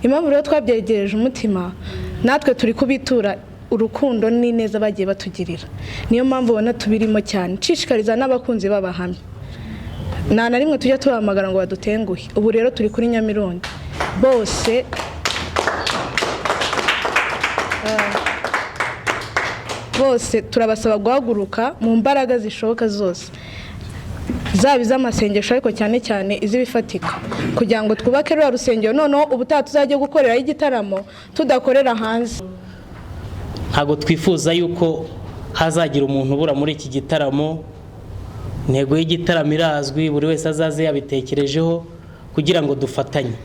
Impamvu rero twabyegereje umutima, natwe turi kubitura urukundo n'ineza bagiye batugirira. Niyo mpamvu ubona tubirimo cyane. Nshishikariza n'abakunzi b'Abahamya, nta na rimwe tujya tubahamagara ngo badutenguhe. Ubu rero turi kuri Nyamirundi bose, bose turabasaba guhaguruka mu mbaraga zishoboka zose, zaba iz'amasengesho ariko cyane cyane iz'ibifatika, kugira ngo twubake ruriya rusengero, noneho ubutaha tuzajya gukoreraho igitaramo tudakorera hanze. Ntabwo twifuza yuko hazagira umuntu ubura muri iki gitaramo. Intego y'igitaramo irazwi, buri wese azaze yabitekerejeho kugira ngo dufatanye.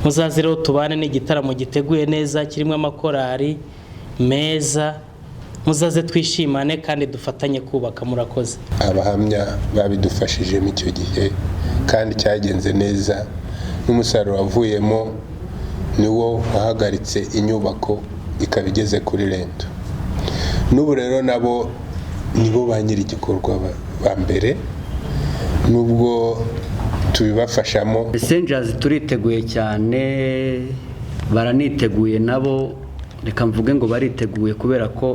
Muzaze rero tubane. Ni igitaramo giteguye neza, kirimo amakorari meza. Muzaze twishimane kandi dufatanye kubaka. Murakoze. Abahamya babidufashijemo icyo gihe kandi cyagenze neza, n'umusaruro wavuyemo niwo wahagaritse inyubako ikaba igeze kuri linteau. N'ubu rero nabo nibo ba nyiri igikorwa ba mbere, nubwo tubibafashamo. Messengers turiteguye cyane, baraniteguye nabo. Reka mvuge ngo bariteguye kubera ko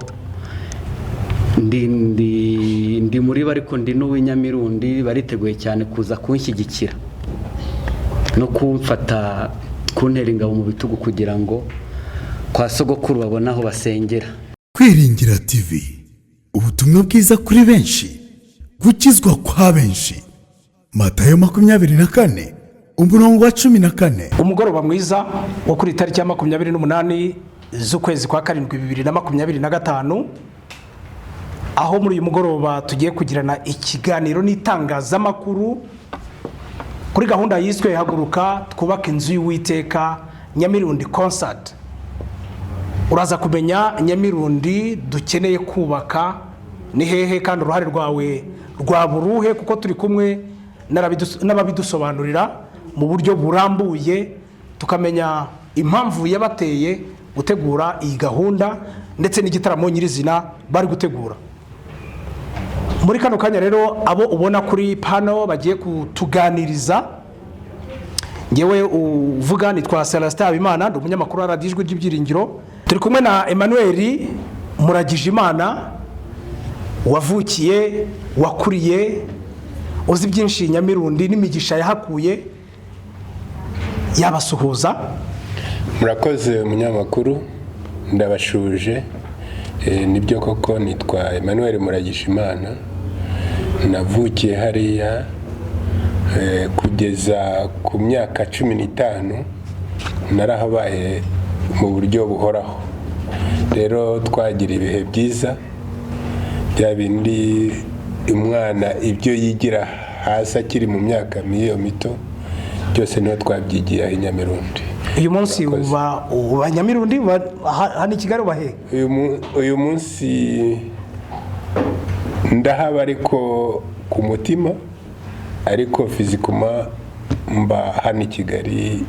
ndi muri bo, ariko ndi n'uw'inyamirundi. Bariteguye cyane kuza kunshyigikira no kumfata, kuntera ingabo mu bitugu kugira ngo kwa sogokuru babone aho basengera. Kwiringira TV, ubutumwa bwiza kuri benshi, gukizwa kwa benshi. Matayo 24, umurongo wa 14. Umugoroba mwiza wo kuri tariki ya 28 z'ukwezi kwa karindwi 2025, aho muri uyu mugoroba tugiye kugirana ikiganiro n'itangazamakuru kuri gahunda yiswe "Haguruka Twubake Inzu y'Uwiteka Nyamirundi Concert". Uraza kumenya Nyamirundi dukeneye kubaka ni hehe, kandi uruhare rwawe rwaba uruhe, kuko turi kumwe n'ababidusobanurira mu buryo burambuye, tukamenya impamvu yabateye gutegura iyi gahunda ndetse n'igitaramo nyirizina bari gutegura muri kano kanya. Rero abo ubona kuri pano bagiye kutuganiriza, ngewe uvuga nitwa Celestin Habimana, ndi umunyamakuru wa Radiyo Ijwi ry'Ibyiringiro. Turi kumwe na Emmanuel Muragijimana, wavukiye, wakuriye, uzi byinshi Nyamirundi n'imigisha yahakuye. Yabasuhuza. Murakoze umunyamakuru, ndabashuje. Nibyo koko nitwa Emmanuel Muragijimana, navukiye hariya, kugeza ku myaka 15 narahabaye mu buryo buhoraho. Rero twagira ibihe byiza, bya bindi umwana ibyo yigira hasi akiri mu myaka miyo mito, byose niho twabyigiye aho i Nyamirundi. Uyu munsi Murakoze. uba Nyamirundi, uba hano i Kigali, uba he? Uyu munsi ndahaba ariko ku mutima, ariko physiquement mba hano i Kigali,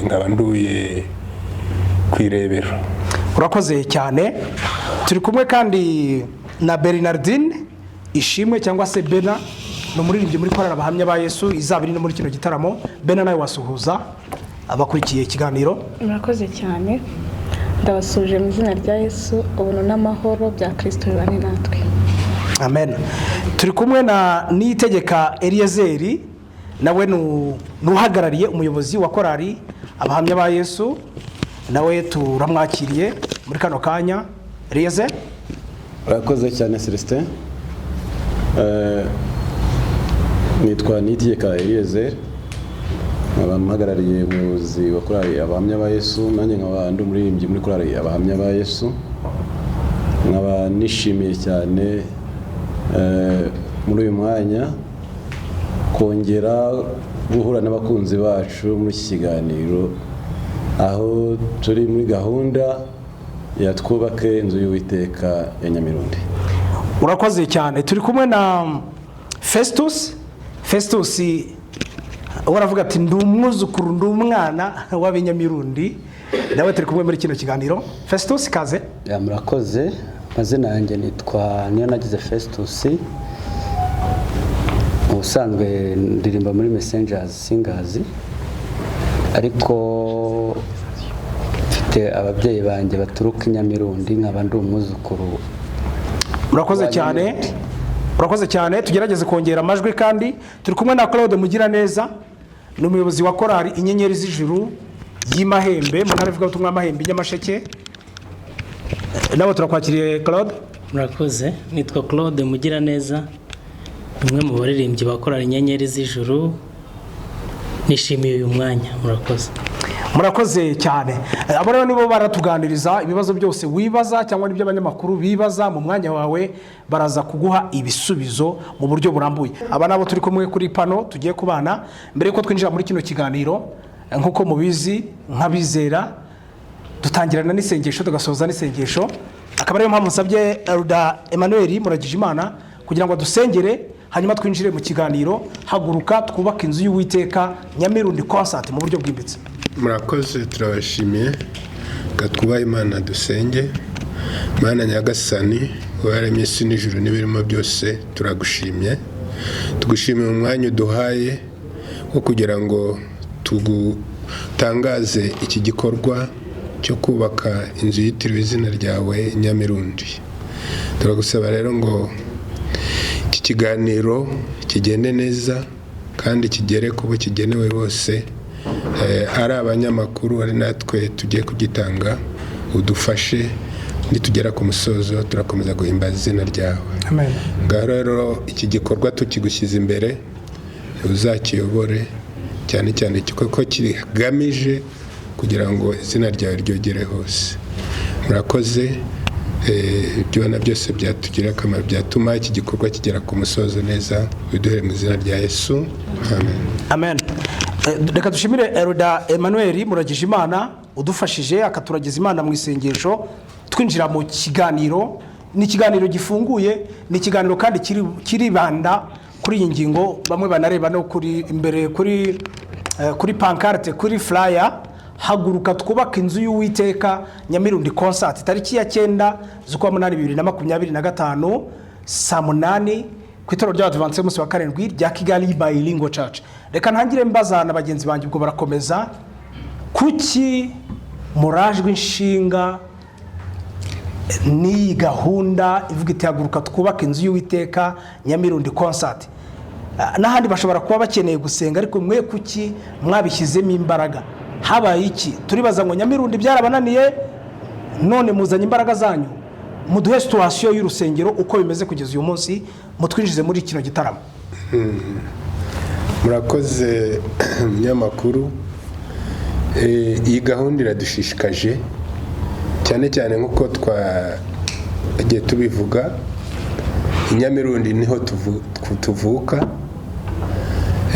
nkaba nduye ku Irebero. Urakoze cyane. Turi kumwe kandi na Bernardine Ishimwe cyangwa se Bena, ni umuririmbyi muri korali Abahamya ba Yesu izaba iri no muri kino gitaramo. Bena, nawe wasuhuza abakurikiye ikiganiro. Murakoze cyane, ndabasuhuje mu izina rya Yesu. Ubuntu n'amahoro bya Kirisito bibane natwe. Amen. Turi kumwe na Niyitegeka Eliyezeri, nawe ni uhagarariye umuyobozi wa korali Abahamya ba Yesu. Nawe turamwakiriye muri kano kanya. Eliyezeri. Urakoze cyane Celestin. Nitwa Niyitegeka Eliezer, nkaba mpagarariye umuyobozi wa korali Abahamya ba Yesu, nanjye nkaba ndi umuririmbyi muri korali Abahamya ba Yesu. Nkaba nishimiye cyane muri uyu mwanya kongera guhura n'abakunzi bacu muri iki kiganiro, aho turi muri gahunda ya "Twubake Inzu y'Uwiteka ya Nyamirundi". Urakoze cyane. Turi kumwe na Festus. Festus we aravuga ati: "Ndi umwuzukuru, ndi umwana w'Abanyamirundi." Nawe turi kumwe muri kino kiganiro. Festus, kaze. Yeah, murakoze. Amazina yanjye nitwa Niyonagize Festus. Ubusanzwe ndirimba muri Messengers Singers, Ariko mfite ababyeyi banjye baturuka i Nyamirundi, nkaba ndi umwuzukuru. Murakoze cyane, murakoze cyane. Tugerageze kongera amajwi. Kandi turi kumwe na Claude Mugiraneza, ni umuyobozi wa korali Inyenyeri z'Ijuru y'Imahembe mu ntara ivugabutumwa Mahembe i Nyamasheke. Nawe turakwakiriye, Claude. Murakoze. Nitwa Claude Mugiraneza, umwe mu baririmbyi ba korali Inyenyeri z'Ijuru. Nishimiye uyu mwanya, murakoze. Murakoze cyane. Abo rero nibo baratuganiriza ibibazo byose wibaza cyangwa n'ibyo abanyamakuru bibaza. Mu mwanya wawe baraza kuguha ibisubizo mu buryo burambuye. Aba nabo turi kumwe kuri pano tugiye kubana. Mbere yuko twinjira muri kino kiganiro, nk'uko mubizi nk'abizera, dutangirana n'isengesho tugasoza n'isengesho. Akaba ariyo mpamvu nsabye Ruda Emmanuel Muragijimana kugira ngo adusengere, hanyuma twinjire mu kiganiro "Haguruka Twubake Inzu y'Uwiteka Nyamirundi Concert" mu buryo bwimbitse. Murakoze, turabashimiye. Reka twubahe Imana, dusenge. Mana Nyagasani waremye isi n'ijuru n'ibirimo byose, turagushimye. Tugushimiye umwanya uduhaye wo kugira ngo tugutangaze iki gikorwa cyo kubaka inzu yitiriwe izina ryawe Nyamirundi. Turagusaba rero ngo iki kiganiro kigende neza kandi kigere ku bo kigenewe bose, ari abanyamakuru, ari natwe tugiye kugitanga. Udufashe, nitugera ku musozo turakomeza guhimbaza izina ryawe. Amen. Ngaho rero iki gikorwa tukigushyize imbere, uzakiyobore, cyane cyane kuko kigamije kugira ngo izina ryawe ryogere hose. Murakoze. Ibyo ubona byose byatugirira akamaro, byatuma iki gikorwa kigera ku musozo neza, biduhere mu izina rya Yesu, amen. Amen. Reka dushimire Eruda Emmanuel Muragijimana udufashije akaturagiza Imana mu isengesho twinjira mu kiganiro. Ni ikiganiro gifunguye, ni ikiganiro kandi kiribanda kuri iyi ngingo bamwe banareba no kuri imbere kuri pancarte, kuri flyer: "Haguruka Twubake Inzu y'Uwiteka Nyamirundi Concert", tariki ya 9 z'ukwa 8 2025, saa 8, ku itorero ry'Abadivantisiti b'umunsi wa karindwi rya Kigali Bilingual Church. Reka ntangire mbaza na bagenzi banjye, ubwo barakomeza. Kuki murajwe inshinga n'iyi gahunda ivuga iti "Haguruka twubake inzu y'Uwiteka Nyamirundi Concert"? N'ahandi bashobora kuba bakeneye gusenga, ariko mwe kuki mwabishyizemo imbaraga? Habaye iki? Turibaza ngo Nyamirundi byarabananiye, none muzanye imbaraga zanyu. Muduhe situation y'urusengero uko bimeze kugeza uyu munsi, mutwinjize muri kino gitaramo. Murakoze, umunyamakuru. Iyi gahunda iradushishikaje cyane cyane. Nk'uko twagiye tubivuga, i Nyamirundi niho tuvuka.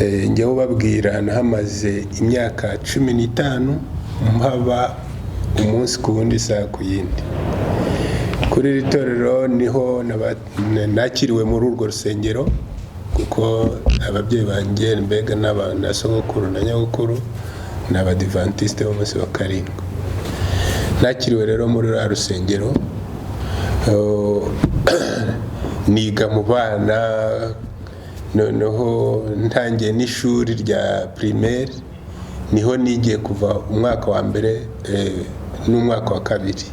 Njyewe ubabwira nahamaze imyaka 15 mpaba umunsi ku wundi, isaha ku yindi. Kuri iri torero niho nakiriwe muri urwo rusengero, kuko ababyeyi banjye mbega na sogokuru na nyogokuru ni Abadivantisite b'umunsi wa karindwi. Nakiriwe rero muri ruriya rusengero, niga mu bana. Noneho ntangiye n'ishuri rya primaire, niho nigiye kuva umwaka wa mbere n'umwaka wa kabiri.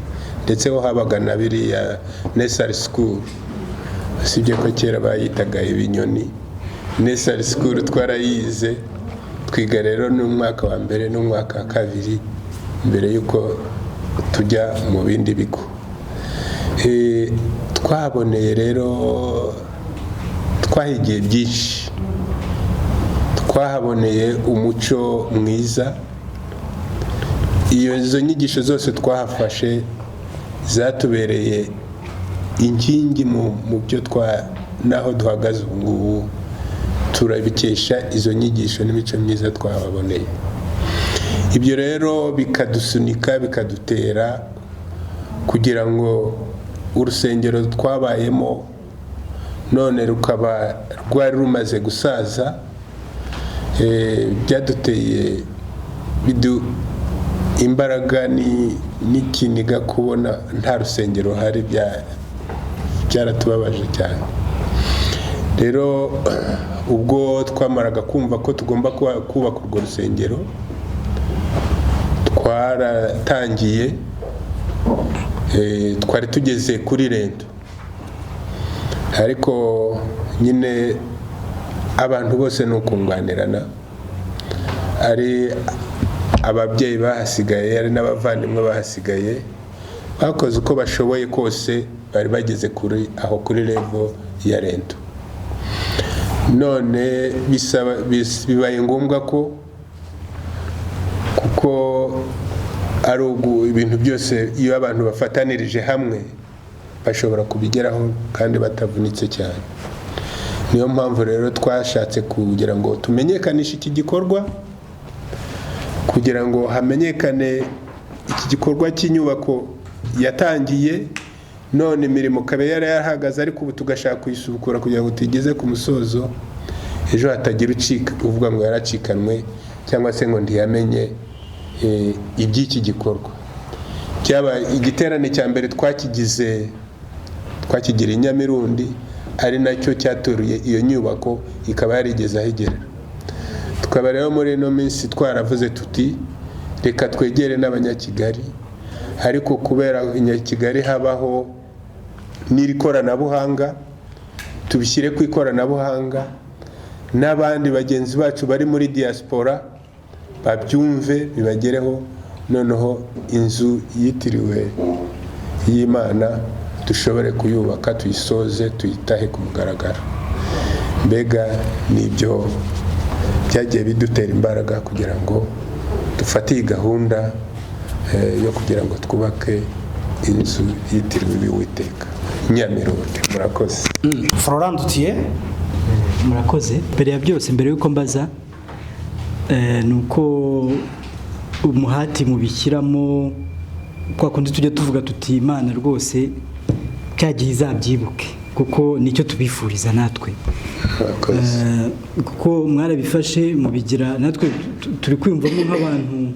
Ndetse ho habaga na biriya nursery school, usibye ko kera bayitaga ibinyoni. Nursery school twarayize, twiga rero n'umwaka wa mbere n'umwaka wa kabiri mbere y'uko tujya mu bindi bigo. Twaboneye rero, twahigiye byinshi, twahaboneye umuco mwiza. Iyo izo nyigisho zose twahafashe zatubereye inkingi mu byo twa n'aho duhagaze ubu ngubu turabikesha izo nyigisho n'imico myiza twahaboneye. Ibyo rero bikadusunika, bikadutera kugira ngo urusengero twabayemo none rukaba rwari rumaze gusaza, byaduteye bidu imbaraga n'ikiniga. Kubona nta rusengero ruhari byaratubabaje cyane. Rero ubwo twamaraga kumva ko tugomba kubaka urwo rusengero. Twaratangiye, twari tugeze kuri rento, ariko nyine abantu bose ni ukunganirana, ari ababyeyi bahasigaye, ari n'abavandimwe bahasigaye, bakoze uko bashoboye kose, bari bageze kuri aho kuri level ya rento. None bibaye ngombwa ko, kuko ari ibintu byose iyo abantu bafatanirije hamwe bashobora kubigeraho kandi batavunitse cyane. Niyo mpamvu rero twashatse kugira ngo tumenyekanishe iki gikorwa, kugira ngo hamenyekane iki gikorwa cy'inyubako yatangiye, none imirimo ikaba yari yarahagaze, ariko ubu tugashaka kuyisubukura kugira ngo tuyigeze ku musozo, ejo hatagira ucika uvuga ngo yaracikanwe cyangwa se ngo ntiyamenye iby'iki gikorwa. Cyaba igiterane cya mbere twakigize, twakigira i Nyamirundi, ari nacyo cyaturiye iyo nyubako ikaba yarigeze aho igera. Tukaba rero muri ino minsi twaravuze tuti reka twegere n'Abanyakigali, ariko kubera Inyakigali habaho n'iri koranabuhanga, tubishyire ku ikoranabuhanga, n'abandi bagenzi bacu bari muri diaspora babyumve bibagereho, noneho inzu yitiriwe y'Imana dushobore kuyubaka, tuyisoze, tuyitahe ku mugaragaro. Mbega nibyo byagiye bidutera imbaraga kugira ngo dufate iyi gahunda yo kugira ngo twubake inzu yitiriwe Uwiteka Nyamirundi. Murakoze. Florent Dutier. Murakoze. Mbere ya byose, mbere yuko mbaza, nuko umuhati mubishyiramo, kwa kundi tujya tuvuga tuti Imana rwose cyagiye izabyibuke, kuko nicyo tubifuriza natwe. Kuko mwarabifashe mubigira, natwe turi kwiyumvamo nk'abantu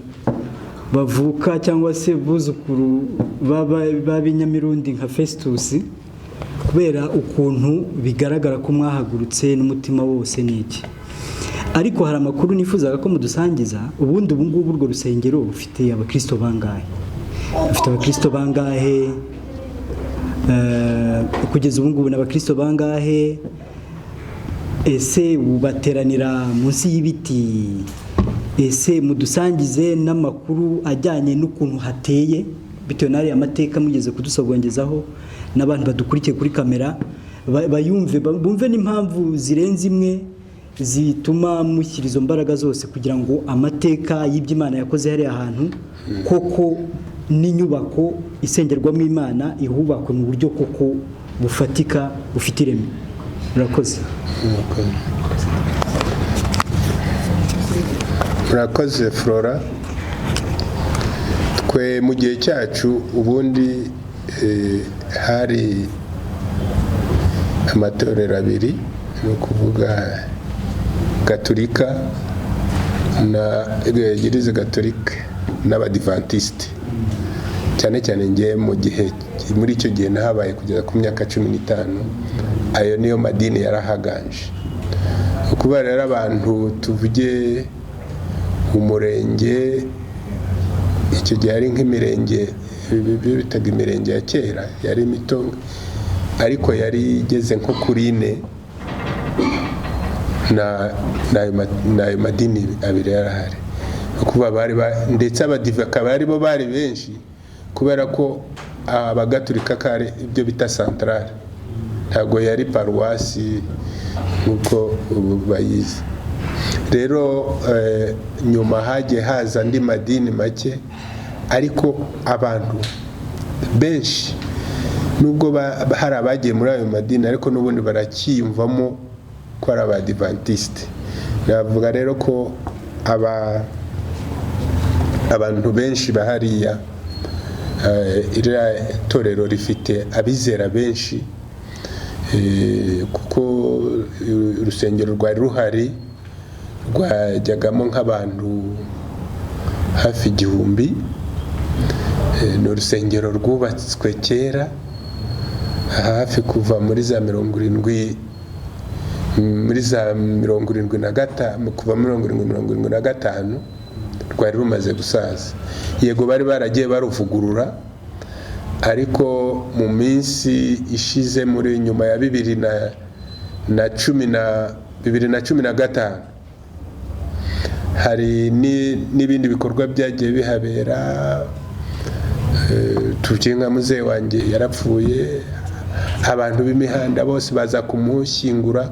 bavuka cyangwa se buzukuru b'Abanyamirundi nka Festus, kubera ukuntu bigaragara ko mwahagurutse n'umutima wose n'iki. Ariko hari amakuru nifuzaga ko mudusangiza. Ubundi ubu ngubu urwo rusengero rufite abakristo bangahe? Rufite abakristo bangahe kugeza ubu ngubu? N'abakristo bangahe? Ese bateranira munsi y'ibiti? Ese mudusangize n'amakuru ajyanye n'ukuntu hateye, bitewe n'ariya mateka mugeze kudusogongezaho, n'abantu badukurikiye kuri kamera bayumve, bumve n'impamvu zirenze imwe zituma mushyira izo mbaraga zose kugira ngo amateka y'iby'Imana yakoze hariya hantu koko n'inyubako isengerwamo Imana ihubakwe mu buryo koko bufatika, bufite ireme. Murakoze. Murakoze Flora. Twe mu gihe cyacu ubundi hari amatorero abiri, ni ukuvuga Gaturika na Eglise Gatolika n'Abadivantisite. Cyane cyane ngiye mu gihe muri icyo gihe nahabaye kugeza ku myaka 15, ayo niyo madini yarahaganje. Kuba rero abantu tuvuge umurenge, icyo gihe ari nk'imirenge, bitaga imirenge ya kera, yari mito ariko yari igeze nko kuri ine, n'ayo madini abiri yarahari. Kuba bari ndetse abadive akaba aribo bari benshi, kubera ko abagatulika kare ibyo bita centrale, ntabwo yari paruwasi nkuko ubu bayizi. Rero nyuma hagiye haza andi madini make, ariko abantu benshi nubwo hari abagiye muri ayo madini, ariko n'ubundi barakiyumvamo ko ari abadivantisite. Navuga rero ko abantu benshi bahariya, iriya torero rifite abizera benshi, kuko urusengero rwari ruhari rwajyagamo nk'abantu hafi 1000. Ni urusengero rwubatswe kera, hafi kuva muri za 70, muri za 75, kuva 70 75. Rwari rumaze gusaza. Yego, bari baragiye baruvugurura, ariko mu minsi ishize, muri nyuma ya bibiri na cumi na 2015, hari n'ibindi bikorwa byagiye bihabera. Tuvuge nka muzehe wanjye yarapfuye, abantu b'imihanda bose baza kumushyingura,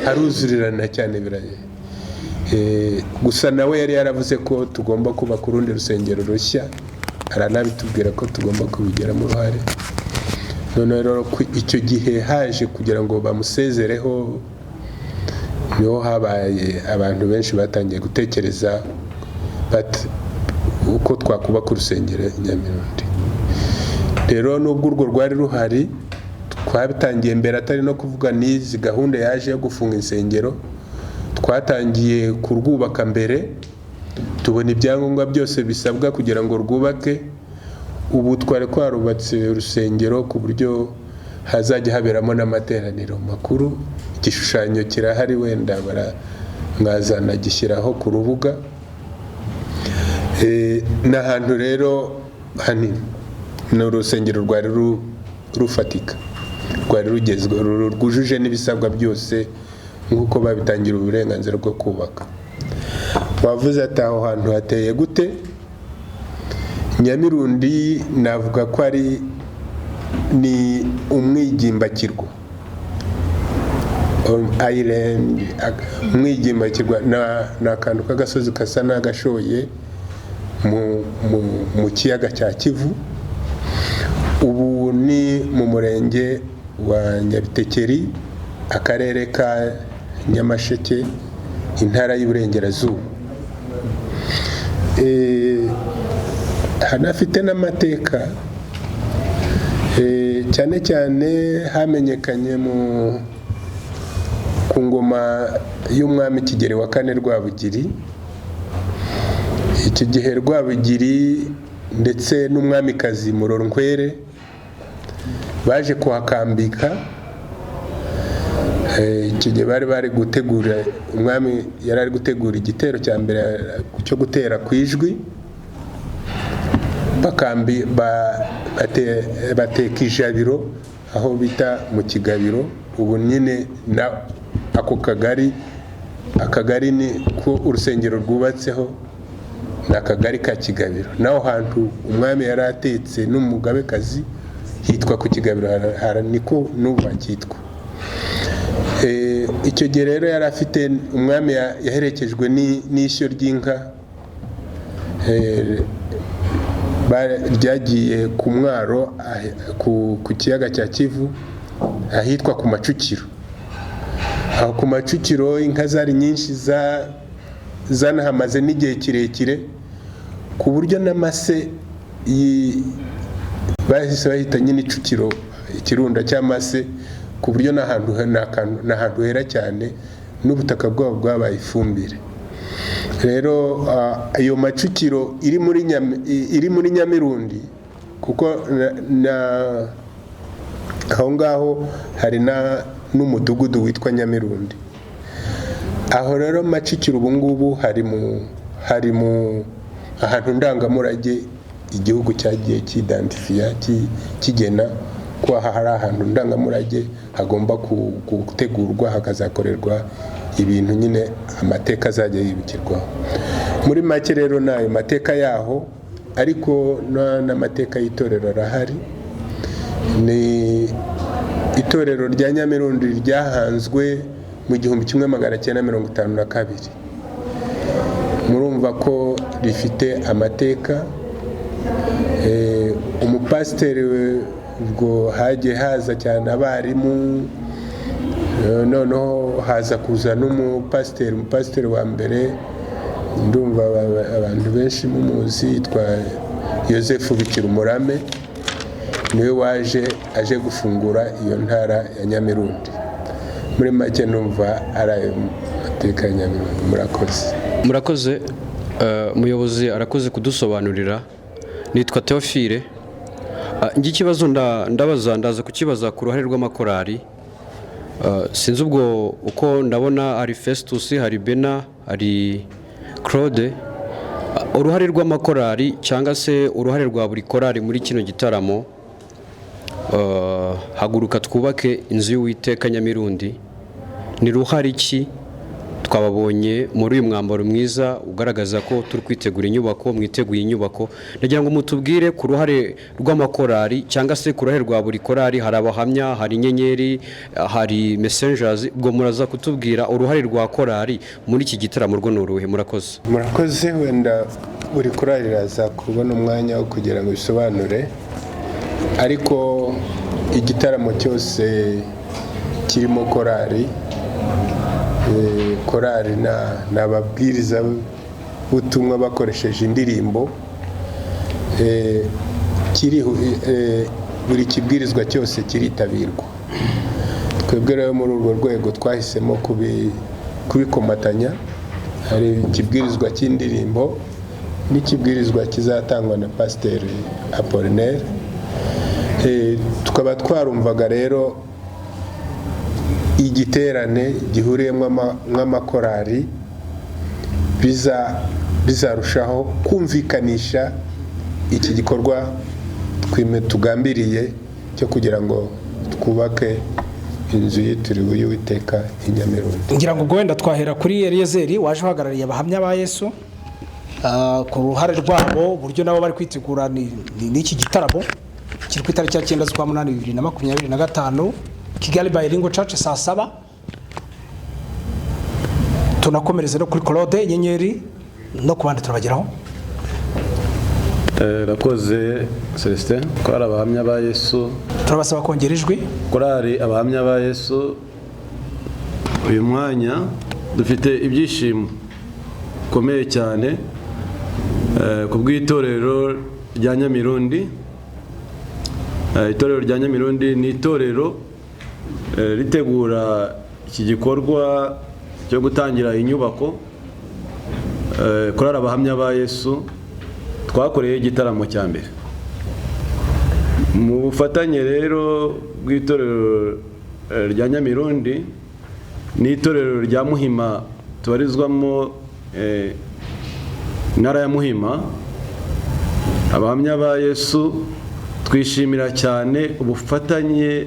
haruzurirana cyane biraye. Gusa nawe yari yaravuze ko tugomba kubaka urundi rusengero rushya, aranabitubwira ko tugomba kubigiramo uruhare. Noneho rero icyo gihe haje kugira ngo bamusezereho, niho habaye abantu benshi batangiye gutekereza bati uko twakubaka urusengero i Nyamirundi. Rero nubwo urwo rwari ruhari, twabitangiye mbere, atari no kuvuga n'izi gahunda yaje yo gufunga insengero, twatangiye kurwubaka mbere, tubona ibyangombwa byose bisabwa kugira ngo rwubake. Ubu twari twarubatse urusengero ku buryo hazajya haberamo n'amateraniro makuru. Igishushanyo kirahari, wenda mwazanagishyiraho ku rubuga. Ni ahantu rero hanini, ni urusengero rwari rufatika, rwari rugezweho, rwujuje n'ibisabwa byose nk'uko babitangira uburenganzira bwo kubaka. Wavuze ati aho hantu hateye gute? Nyamirundi navuga ko ari ni umwigimbakirwa, island, umwigimbakirwa ni akantu k'agasozi gasa n'agashoye mu kiyaga cya Kivu. Ubu ni mu murenge wa Nyabitekeri, akarere ka Nyamasheke, intara y'Iburengerazuba. Hanafite n'amateka, cyane cyane hamenyekanye ku ngoma y'umwami Kigeli wa kane Rwabugiri. Icyo gihe Rwabugiri ndetse n'umwamikazi Murorunkwere baje kuhakambika. Icyo gihe bari bari gutegura, umwami yari ari gutegura igitero cya mbere cyo gutera ku Ijwi, bakambi bateka ijabiro aho bita mu Kigabiro. Ubu nyine na ako kagari, akagari ni ko urusengero rwubatseho, ni akagari ka Kigabiro. Naho hantu umwami yari atetse n'umugabekazi hitwa ku Kigabiro, niko n'ubu hakitwa. Icyo gihe rero yari afite umwami yaherekejwe n'ishyo ry'inka, ryagiye ku mwaro ku kiyaga cya Kivu ahitwa ku Macukiro. Aho ku Macukiro inka zari nyinshi, zanahamaze n'igihe kirekire, ku buryo n'amase bahise bahita nyine icukiro, ikirunda cy'amase, ku buryo n'ahantu hera cyane, n'ubutaka bwabo bwabaye ifumbire. Rero ayo Macukiro iri muri Nyamirundi, kuko aho ngaho hari n'umudugudu witwa Nyamirundi. Aho rero Macukiro ubu ngubu hari mu ahantu ndangamurage igihugu cyagiye kidantifiya, kigena ko aha hari ahantu ndangamurage hagomba gutegurwa, hakazakorerwa ibintu nyine amateka azajya yibukirwaho. Muri make rero ni ayo mateka yaho, ariko n'amateka y'itorero arahari. Ni itorero rya Nyamirundi ryahanzwe mu 1952. Murumva ko rifite amateka. Umupasiteri ubwo hagiye haza cyane abarimu, noneho haza kuza n'umupasiteri, umupasiteri wa mbere ndumva abantu benshi mumuzi, yitwa Yosefu Bikirumurame, niwe waje aje gufungura iyo ntara ya Nyamirundi. Muri make numva ari ayo mateka ya Nyamirundi. Murakoze. Murakoze umuyobozi arakoze kudusobanurira. Nitwa Theophile. Njye ikibazo ndabaza, ndaza kukibaza ku ruhare rw'amakorari. Sinzi ubwo uko ndabona hari Festus, hari Bena, hari Claude. Uruhare rw'amakorari cyangwa se uruhare rwa buri korari muri kino gitaramo, Haguruka Twubake Inzu y'Uwiteka Nyamirundi, ni ruhare ki? Twababonye muri uyu mwambaro mwiza ugaragaza ko turi kwitegura inyubako, mwiteguye inyubako. Ndagira ngo mutubwire ku ruhare rw'amakorari cyangwa se ku ruhare rwa buri korari. Hari Abahamya, hari Inyenyeri, hari Messengers. Ubwo muraza kutubwira uruhare rwa korari muri iki gitaramo rwo ni uruhe? Murakoze. Murakoze. Wenda buri korari iraza kubona umwanya wo kugira ngo bisobanure, ariko igitaramo cyose kirimo korari, korari ni ababwiriza butumwa bakoresheje indirimbo, buri kibwirizwa cyose kiritabirwa. Twebwe rero muri urwo rwego twahisemo kubikomatanya. Hari ikibwirizwa cy'indirimbo n'ikibwirizwa kizatangwa na Pasiteri Apollinaire. Tukaba twarumvaga rero igiterane gihuriyemo nk'amakorari bizarushaho kumvikanisha iki gikorwa twime tugambiriye cyo kugira ngo twubake inzu yitiriwe y'Uwiteka i Nyamirundi. Ngira ngo ubwo wenda twahera kuri Eliyezeri waje uhagarariye Abahamya ba Yesu, ku ruhare rwabo, uburyo nabo bari kwitegura n'iki gitaramo kiri ku itariki ya 9 z'ukwa munani 2025, Kigali Bilingual Church, saa 7. Tunakomereze no kuri Claude Inyenyeri no ku bandi turabageraho. Rakoze Celestin. Korali Abahamya ba Yesu, Turabasaba kongera ijwi. Korali Abahamya ba Yesu, uyu mwanya dufite ibyishimo bikomeye cyane ku bw'itorero rya Nyamirundi. Itorero rya Nyamirundi ni itorero ritegura iki gikorwa cyo gutangira inyubako. Korali Abahamya ba Yesu twakoreye igitaramo cya mbere mu bufatanye rero bw'itorero rya Nyamirundi n'itorero rya Muhima tubarizwamo, intara ya Muhima. Abahamya ba Yesu twishimira cyane ubufatanye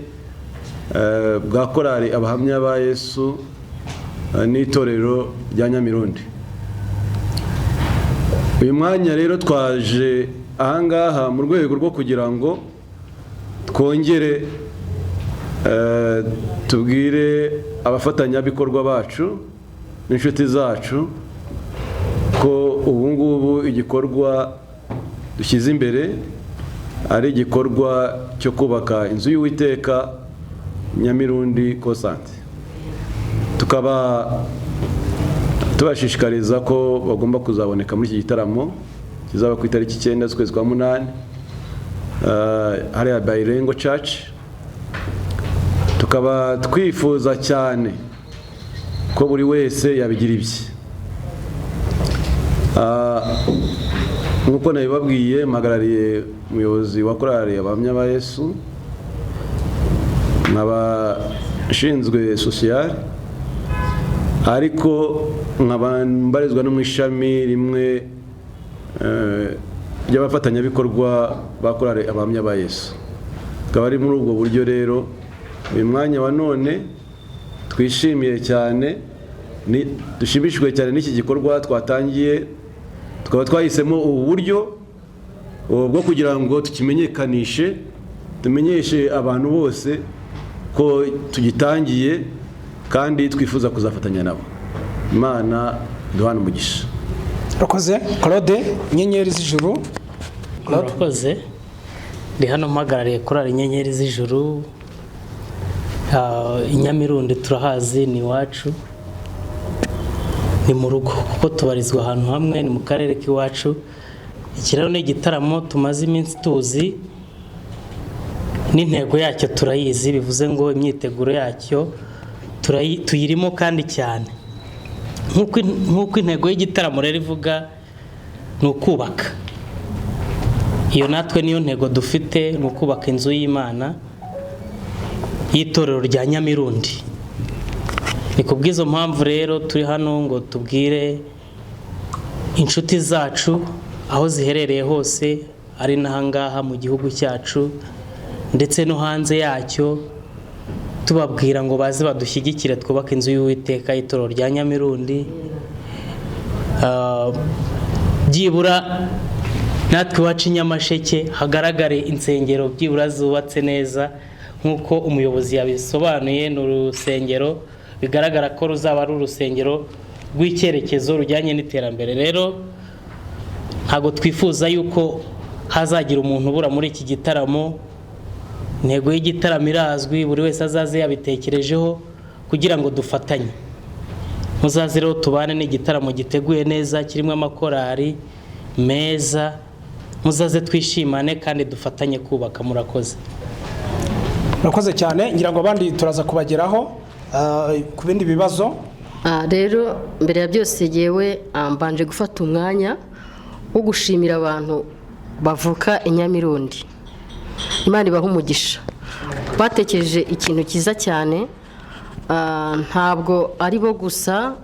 bwa Korali Abahamya ba Yesu n'itorero rya Nyamirundi. Uyu mwanya rero twaje ahangaha mu rwego rwo kugira ngo twongere tubwire abafatanyabikorwa bacu n'inshuti zacu ko ubu ngubu igikorwa dushyize imbere ari igikorwa cyo kubaka inzu y'Uwiteka Nyamirundi Kosante, tukaba tubashishikariza ko bagomba kuzaboneka muri iki gitaramo kizaba ku itariki 9 z'ukwezi kwa munani, hariya Bilingual Church. Tukaba twifuza cyane ko buri wese yabigira ibye. Nk'uko nabibabwiye, mpagarariye umuyobozi wa Korali Abahamya ba Yesu, nkaba nshinzwe social, ariko nkaba mbarizwa no mu ishami rimwe ry'abafatanyabikorwa ba Korali Abahamya ba Yesu. Akaba ari muri ubwo buryo rero uyu mwanya wa none twishimiye cyane, dushimishijwe cyane n'iki gikorwa twatangiye, tukaba twahisemo ubu buryo bwo kugira ngo tukimenyekanishe, tumenyeshe abantu bose ko tugitangiye kandi twifuza kuzafatanya nabo. Imana duhana umugisha. Urakoze Claude Inyenyeri z'Ijuru. Claude. Murakoze. Ndi hano mpagarariye Korali Inyenyeri z'Ijuru. I Nyamirundi turahazi, ni iwacu, ni mu rugo kuko tubarizwa ahantu hamwe, ni mu karere k'iwacu. Iki rero ni igitaramo tumaze iminsi tuzi n'intego yacyo turayizi, bivuze ngo imyiteguro yacyo tuyirimo kandi cyane. Nk'uko intego y'igitaramo rero ivuga, ni ukubaka. Iyo natwe niyo ntego dufite, ni ukubaka inzu y'Imana y'itorero rya Nyamirundi. Ni ku bw'izo mpamvu rero turi hano ngo tubwire Inshuti zacu aho ziherereye hose, ari n'ahangaha mu gihugu cyacu ndetse no hanze yacyo, tubabwira ngo baze badushyigikire twubake inzu y'Uwiteka y'itorero rya Nyamirundi. Byibura natwe iwacu i Nyamasheke hagaragare insengero byibura zubatse neza nk'uko umuyobozi yabisobanuye. Ni urusengero bigaragara ko ruzaba ari urusengero rw'icyerekezo rujyanye n'iterambere. Rero ntabwo twifuza yuko hazagira umuntu ubura muri iki gitaramo. Intego y'igitaramo irazwi, buri wese azaze yabitekerejeho kugira ngo dufatanye. Muzaze rero tubane, n'igitaramo giteguye neza kirimo amakorari meza. Muzaze twishimane kandi dufatanye kubaka. Murakoze. Murakoze cyane. Ngira ngo abandi turaza kubageraho ku bindi bibazo. Rero mbere ya byose, yewe mbanje gufata umwanya wo gushimira abantu bavuka i Nyamirundi. Imana ibaha umugisha, batekereje ikintu cyiza cyane. Ntabwo ari bo gusa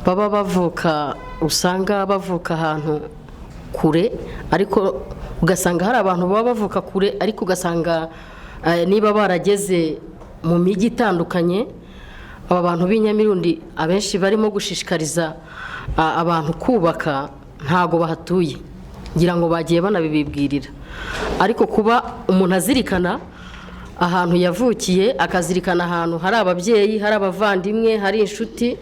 baba bavuka, usanga bavuka ahantu kure, ariko ugasanga hari abantu baba bavuka kure, ariko ugasanga niba barageze mu mijyi itandukanye. Aba bantu b'inyamirundi abenshi barimo gushishikariza abantu kubaka ntago bahatuye, ngira ngo bagiye banabibibwirira. Ariko kuba umuntu azirikana ahantu yavukiye, akazirikana ahantu hari ababyeyi, hari abavandimwe, hari inshuti,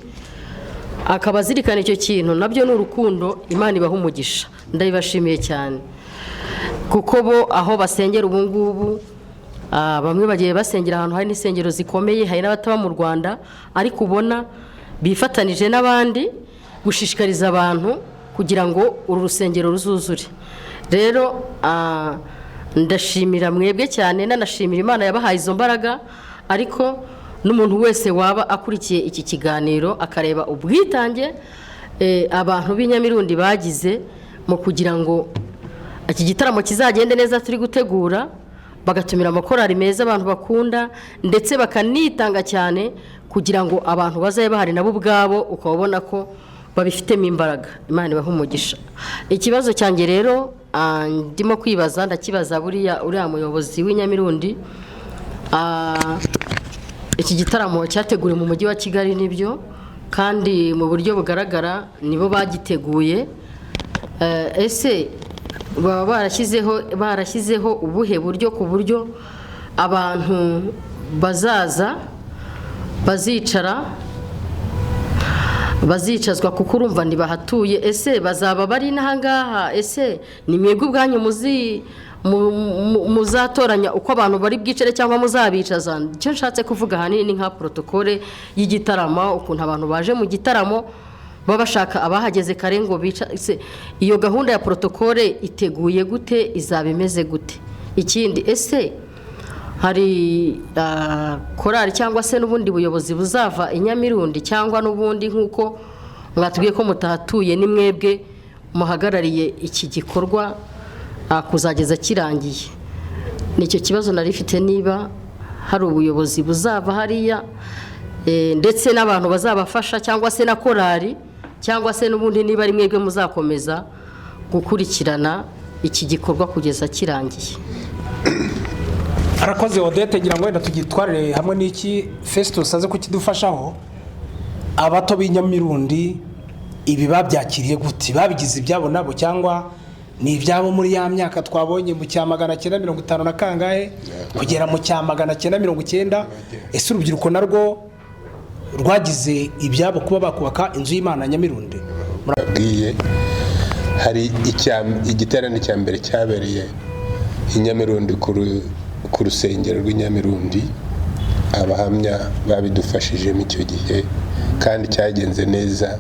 akaba azirikana icyo kintu, nabyo ni urukundo. Imana ibaha umugisha, ndabibashimiye cyane, kuko bo aho basengera ubu ngubu, bamwe bagiye basengera ahantu hari n'insengero zikomeye, hari n'abataba mu Rwanda, ariko ubona bifatanije n'abandi gushishikariza abantu kugira ngo uru rusengero ruzuzure. Rero ndashimira mwebwe cyane, nanashimira Imana yabahaye izo mbaraga. Ariko n'umuntu wese waba akurikiye iki kiganiro akareba ubwitange abantu b'inyamirundi bagize mu kugira ngo iki gitaramo kizagende neza turi gutegura, bagatumira amakorari meza abantu bakunda, ndetse bakanitanga cyane kugira ngo abantu bazabe bahari nabo ubwabo, ukaba ubona ko babifitemo imbaraga. Imana ibahe umugisha. Ikibazo cyanjye rero ndimo kwibaza, ndakibaza buriya uriya muyobozi w'inyamirundi. Iki gitaramo cyateguriwe mu mujyi wa Kigali, nibyo, kandi mu buryo bugaragara nibo bagiteguye. Ese baba barashyizeho ubuhe buryo ku buryo abantu bazaza bazicara, bazicazwa? Kuko urumva ntibahatuye. Ese bazaba bari n'ahangaha? Ese ni mwebwe ubwanyu muzatoranya uko abantu bari bwicare cyangwa muzabicaza? Icyo nshatse kuvuga ahanini ni nka protocole y'igitaramo, ukuntu abantu baje mu gitaramo baba bashaka abahageze kare ngo bica. Ese iyo gahunda ya protocole iteguye gute? Izaba imeze gute? Ikindi, ese hari korali cyangwa se n'ubundi buyobozi buzava i Nyamirundi, cyangwa n'ubundi nk'uko mwatubwiye ko mutahatuye, ni mwebwe muhagarariye iki gikorwa kuzageza kirangiye? Nicyo kibazo nari mfite, niba hari ubuyobozi buzava hariya ndetse n'abantu bazabafasha, cyangwa se na korali, cyangwa se n'ubundi niba ari mwebwe muzakomeza gukurikirana iki gikorwa kugeza kirangiye. Arakoze Odette. Ngira ngo wenda tugitwarire hamwe n'iki, Festus aze kukidufashaho. Abato b'inyamirundi ibi babyakiriye gute? Babigize ibyabo nabo, cyangwa ni ibyabo muri ya myaka twabonye mu cya 950 na kangahe kugera mu cya 990? Ese urubyiruko narwo rwagize ibyabo kuba bakubaka inzu y'Imana Nyamirundi? Babwiye hari igiterane cya mbere cyabereye i Nyamirundi ku rusengero rw'i Nyamirundi. Abahamya babidufashijemo icyo gihe, kandi cyagenze neza,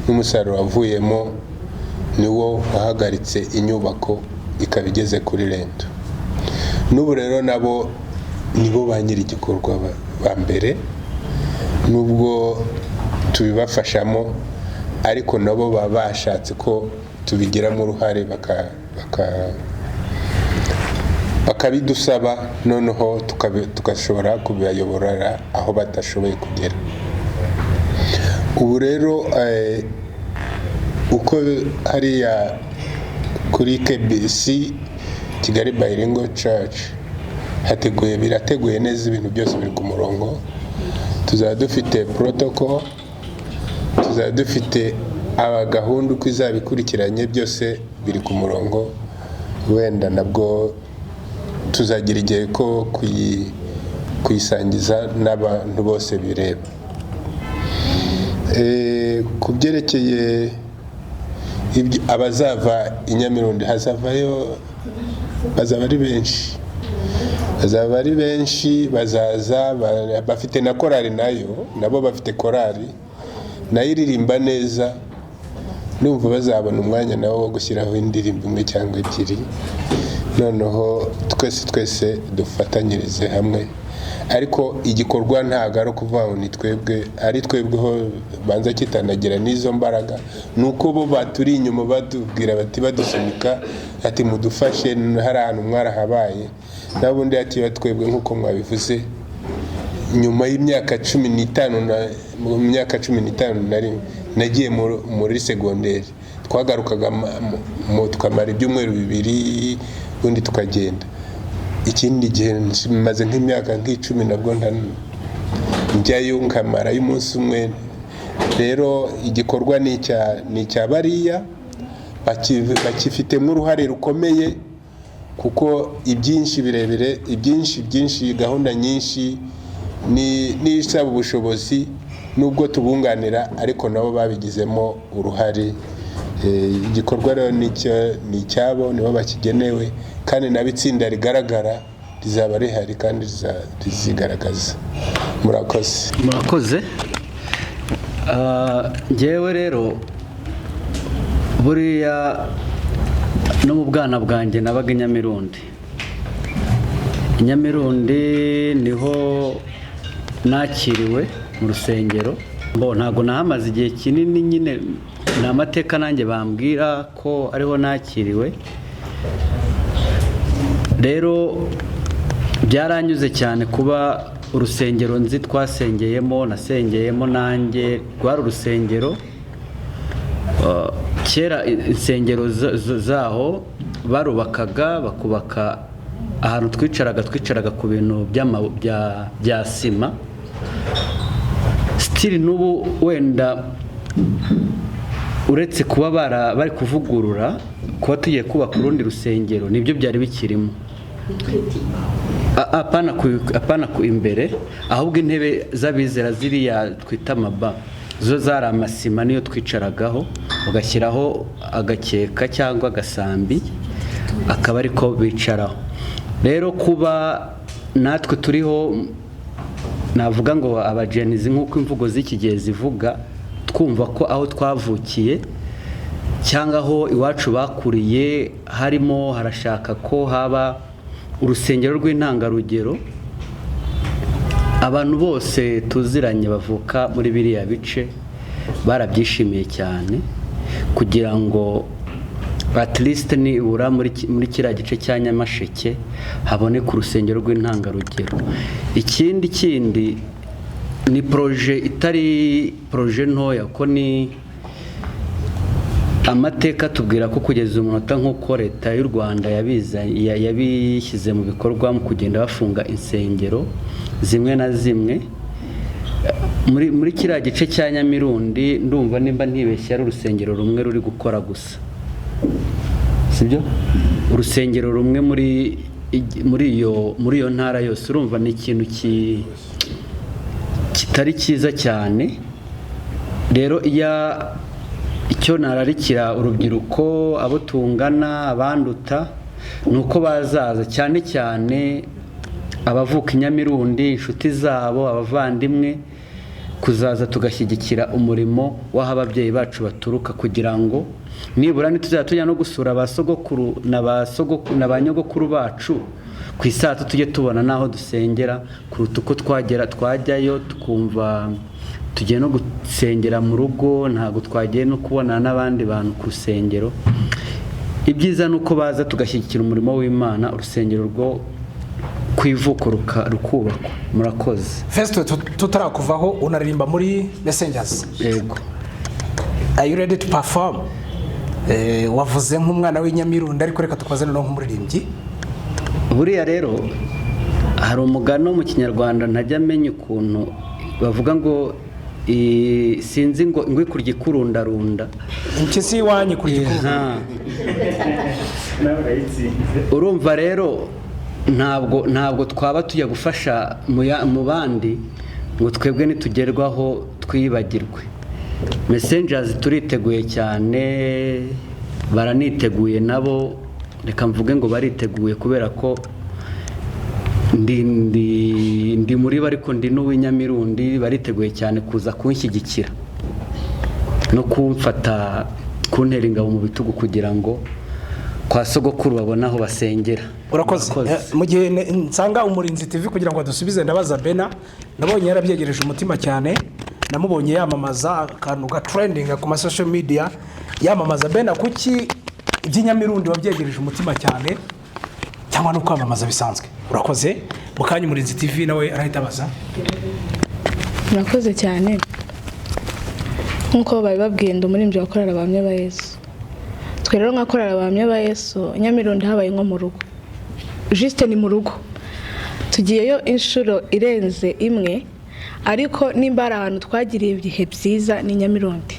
n'umusaruro wavuyemo niwo wahagaritse inyubako ikaba igeze kuri linteau. N'ubu rero nabo nibo ba nyiri igikorwa ba mbere, nubwo tubibafashamo, ariko nabo baba bashatse ko tubigiramo uruhare, bakabidusaba, noneho tugashobora kubibayoborera aho badashoboye kugera. Ubu rero Uko hariya kuri KBC, Kigali Bilingual Church, hateguye, birateguye neza, ibintu byose biri ku murongo. Tuzaba dufite protocol, tuzaba dufite aba gahunda uko izaba ikurikiranye, byose biri ku murongo. Wenda nabwo tuzagira igihe ko kuyisangiza n'abantu bose bireba. Ku byerekeye abazava i Nyamirundi, hazavayo, bazaba ari benshi, bazaba ari benshi, bazaza bafite na korali nayo, nabo bafite korali nayo iririmba neza. Numva bazabona umwanya nawo wo gushyiraho indirimbo imwe cyangwa ebyiri, noneho twese twese dufatanyirize hamwe. Ariko igikorwa ntabwo ari ukuvuga ngo ni twebwe, ari twebweho banza kitanagira n'izo mbaraga, ni uko bo baturi inyuma batubwira bati, badusunika ati: "Mudufashe, hari ahantu mwarahabaye." N'ubundi ati twebwe, nk'uko mwabivuze, nyuma y'imyaka 15 mu myaka 15 nari nagiye muri segonderi, twagarukaga tukamara ibyumweru 2, ubundi tukagenda. Ikindi gihe maze nk'imyaka nk'10 nabwo njyayo nkamarayo umunsi umwe. Rero igikorwa ni icya bariya bakifitemo uruhare rukomeye, kuko ibyinshi birebire, ibyinshi byinshi, gahunda nyinshi n'isaba ubushobozi, nubwo tubunganira ariko nabo babigizemo uruhare. Igikorwa rero ni icyabo, nibo bakigenewe, kandi nabo itsinda rigaragara rizaba rihari kandi rizigaragaza. Murakoze. Murakoze. Njyewe rero buriya no mu bwana bwanjye nabaga i Nyamirundi. I Nyamirundi niho nakiriwe mu rusengero. Bo ntabwo nahamaze igihe kinini nyine, ni amateka nanjye bambwira ko ariho nakiriwe. Rero byaranyuze cyane kuba urusengero nzi twasengeyemo, nasengeyemo nanjye, rwari urusengero kera. Insengero zaho barubakaga, bakubaka ahantu twicaraga ku bintu bya sima. Still n'ubu wenda uretse kuba bari kuvugurura, kuba tugiye kubaka urundi rusengero, nibyo byari bikirimo. Apana ku imbere, ahubwo intebe z'abizera ziriya twita amaba zo zari amasima, niyo twicaragaho, ugashyiraho agakeka cyangwa agasambi akaba ariko bicaraho. Rero kuba natwe turiho, navuga ngo aba Gen Z nk'uko imvugo z'iki gihe zivuga, twumva ko aho twavukiye cyangwa aho iwacu bakuriye harimo harashaka ko haba urusengero rw'intangarugero, abantu bose tuziranye bavuka muri biriya bice barabyishimiye cyane, kugira ngo at least nibura muri kiriya gice cya Nyamasheke haboneke urusengero rw'intangarugero. Ikindi kindi ni projet itari projet ntoya, ko ni amateka tubwira ko kugeza umunota nk'uko Leta y'u Rwanda yabishyize mu bikorwa mu kugenda bafunga insengero zimwe na zimwe muri kiriya gice cya Nyamirundi, ndumva nimba ntibeshye ari urusengero rumwe ruri gukora gusa, sibyo? Urusengero rumwe muri iyo ntara yose. Urumva ni ikintu kitari cyiza cyane. Rero iya icyo nararikira urubyiruko, abo tungana, abanduta, ni uko bazaza, cyane cyane abavuka i Nyamirundi, inshuti zabo, abavandimwe, kuzaza tugashyigikira umurimo w'aho ababyeyi bacu baturuka, kugira ngo nibura nituzajya tujya no gusura ba sogokuru na ba nyogokuru bacu ku isato, tujye tubona n'aho dusengera, kuruta uko twagera twajyayo tukumva tugiye no gusengera mu rugo, ntabwo twagiye no kubonana n'abandi bantu ku rusengero. Ibyiza ni uko baza tugashyigikira umurimo w'Imana, urusengero rwo ku ivuko rukubakwa. Murakoze. Fesito, tutarakuvaho, unaririmba muri Messengers? Yego. Are you ready to perform? Wavuze nk'umwana w'inyamirundi, ariko reka tukubaze noneho nk'umuririmbyi. Buriya rero hari umugani wo mu Kinyarwanda, ntajya amenya ukuntu bavuga ngo sinzi ngo ikurya ikurundarunda. Impyisi y'iwanyu ikurya ikurundarunda. Urumva rero ntabwo twaba tujya gufasha mu bandi ngo twebwe nitugerwaho twibagirwe. Messengers turiteguye cyane, baraniteguye nabo. Reka mvuge ngo bariteguye kubera ko ndi muri bo, ariko ndi n'uw'inyamirundi. Bariteguye cyane kuza kunshyigikira no kumfata, kuntera ingabo mu bitugu kugira ngo kwa sogokuru babone aho basengera. Urakoze. Mu gihe nsanga Umurinzi TV kugira ngo adusubize, ndabaza Bena. Nabonye yarabyegereje umutima cyane, namubonye yamamaza akantu ga trending ku ma social media yamamaza. Bena, kuki iby'inyamirundi wabyegereje umutima cyane, cyangwa no kwamamaza bisanzwe? Urakoze. Mu kanya Umurinzi TV nawe arahita abaza. Murakoze cyane. Nk'uko babibabwiye, ndi umuririmbyi wa korali Abahamya ba Yesu. Twe rero nka korali Abahamya ba Yesu, Nyamirundi habaye nko mu rugo, juste ni mu rugo. Tugiyeyo inshuro irenze imwe, ariko nimba hari ahantu twagiriye ibihe byiza ni Nyamirundi.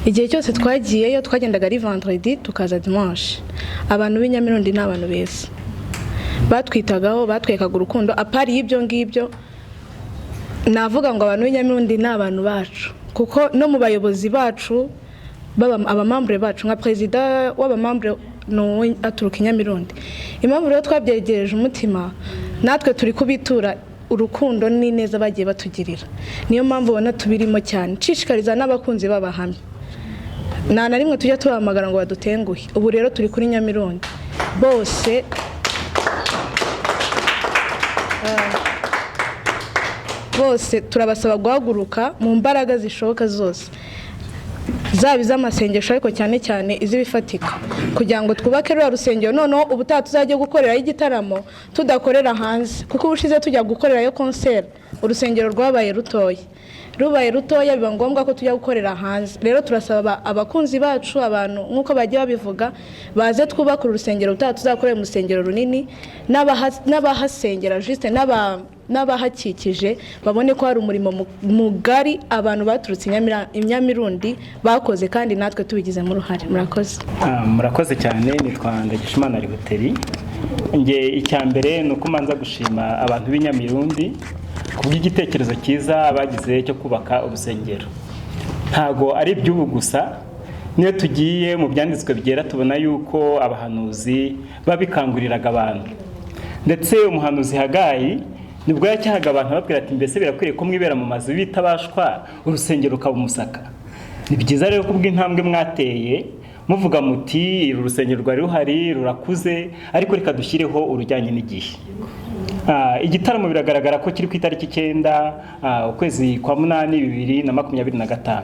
Igihe cyose twagiyeyo, twagendaga ari vendredi tukaza dimanche. Abantu b'inyamirundi ni abantu beza, batwitagaho, batwerekaga urukundo. À part y'ibyo ngibyo, navuga ngo abantu b'inyamirundi ni abantu bacu, kuko no mu bayobozi bacu, abamambure bacu, nka perezida w'abamambure ni uwo aturuka i Nyamirundi. Impamvu rero twabyegereje umutima, natwe turi kubitura urukundo n'ineza bagiye batugirira. Niyo mpamvu ubona tubirimo cyane. Nshishikariza n'abakunzi b'Abahamya, nta na rimwe tujya tubahamagara ngo badutenguhe. Ubu rero turi kuri Nyamirundi bose. Bose turabasaba guhaguruka mu mbaraga zishoboka zose, zaba iz'amasengesho ariko cyane cyane iz'ibifatika, kugira ngo twubake ruriya rusengero. Noneho ubutaha tuzajya gukorerayo igitaramo tudakorera hanze, kuko ubushize tujya gukorerayo concert urusengero rwabaye rutoya, rubaye rutoya biba ngombwa ko tujya gukorera hanze. Rero turasaba abakunzi bacu, abantu nk'uko bagiye babivuga, baze twubake uru rusengero. Ubutaha tuzakorera mu rusengero runini, n'abahasengera juste n'abahakikije babone ko hari umurimo mugari abantu baturutse i Nyamirundi bakoze, kandi natwe tubigizemo uruhare. Murakoze. Murakoze cyane. Nitwa Ndagijimana Rihoteri. Nge icya mbere ni uko manza gushima abantu b'inyamirundi ku bw'igitekerezo cyiza bagize cyo kubaka urusengero. Ntago ari iby'ubu gusa, niyo tugiye mu byanditswe byera tubona yuko abahanuzi babikanguriraga abantu. Ndetse umuhanuzi Hagayi nibwo yacyahaga abantu ababwira ati: "Mbese birakwiriye ko mwibera mu mazu bitabashwa, urusengero rukaba umusaka?" Ni byiza rero kubw'intambwe mwateye muvuga muti: "Uru rusengero rwari ruhari rurakuze, ariko reka dushyireho urujyanye n'igihe." Igitaramo biragaragara ko kiri ku itariki 9, ukwezi kwa 8, 2025.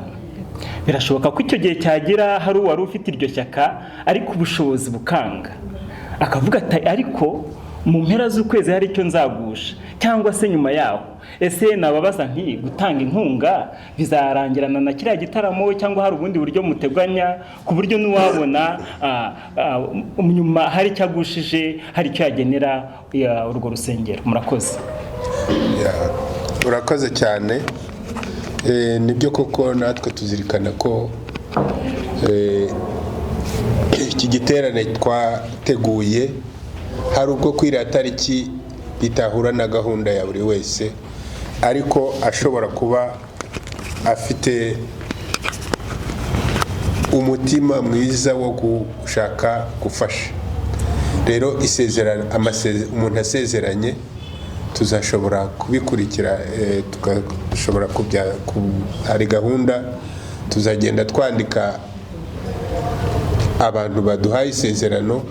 Birashoboka ko icyo gihe cyagira hari uwari ufite iryo shyaka ariko ubushobozi bukanga, akavuga ati: "Ariko mu mpera z'ukwezi hari icyo nzagusha, cyangwa se nyuma yaho." Ese nababaza nti: gutanga inkunga bizarangirana na kiriya gitaramo, cyangwa hari ubundi buryo muteganya ku buryo n'uwabona nyuma hari icyo agushije, hari icyo yagenera urwo rusengero? Murakoze. Urakoze cyane. Nibyo koko, natwe tuzirikana ko iki giterane twateguye hari ubwo kwiriya tariki bitahura na gahunda ya buri wese, ariko ashobora kuba afite umutima mwiza wo gushaka gufasha. Rero isezerano, umuntu asezeranye, tuzashobora kubikurikira, tugashobora hari gahunda tuzagenda twandika abantu baduhaye isezerano,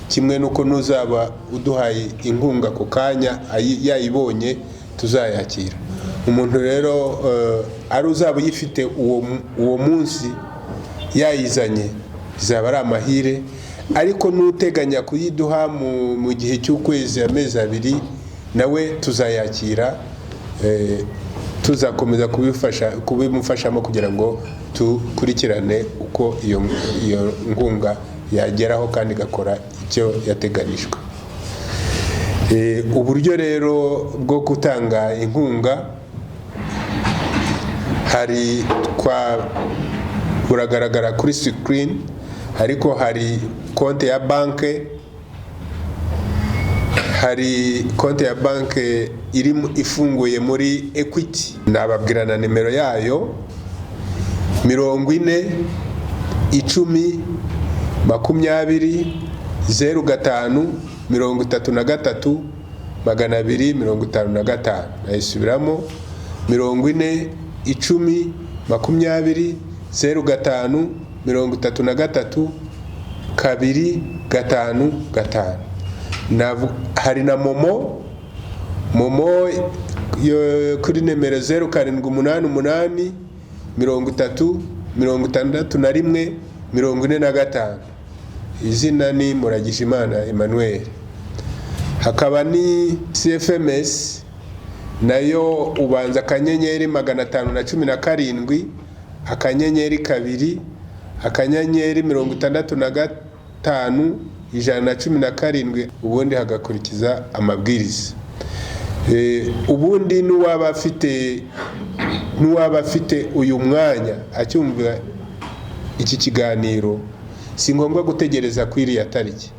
kimwe n'uko n'uzaba uduhaye inkunga ako kanya yayibonye tuzayakira. Umuntu rero ari uzaba uyifite uwo munsi yayizanye, bizaba ari amahire, ariko n'uteganya kuyiduha mu gihe cy'ukwezi, amezi 2, nawe tuzayakira. Tuzakomeza kubifasha, kubimufashamo kugira ngo dukurikirane uko iyo nkunga yageraho kandi igakora icyo yateganijwe. Uburyo rero bwo gutanga inkunga hari twa buragaragara kuri screen, ariko hari konti ya banke, hari konti ya banke iri ifunguye muri Equity. Nababwira na nimero yayo: 4010200533 255. Nayisubiramo: 401020533255. Hari na MoMo, MoMo yo kuri nimero 0788306145, izina ni Muragijimana Emmanuel. Hakaba ni CFMS, nayo ubanza *517*2*65*117, ubundi hagakurikiza amabwiriza. Ubundi n'uwaba afite uyu mwanya acyumva iki kiganiro, si ngombwa gutegereza kuri iriya tariki.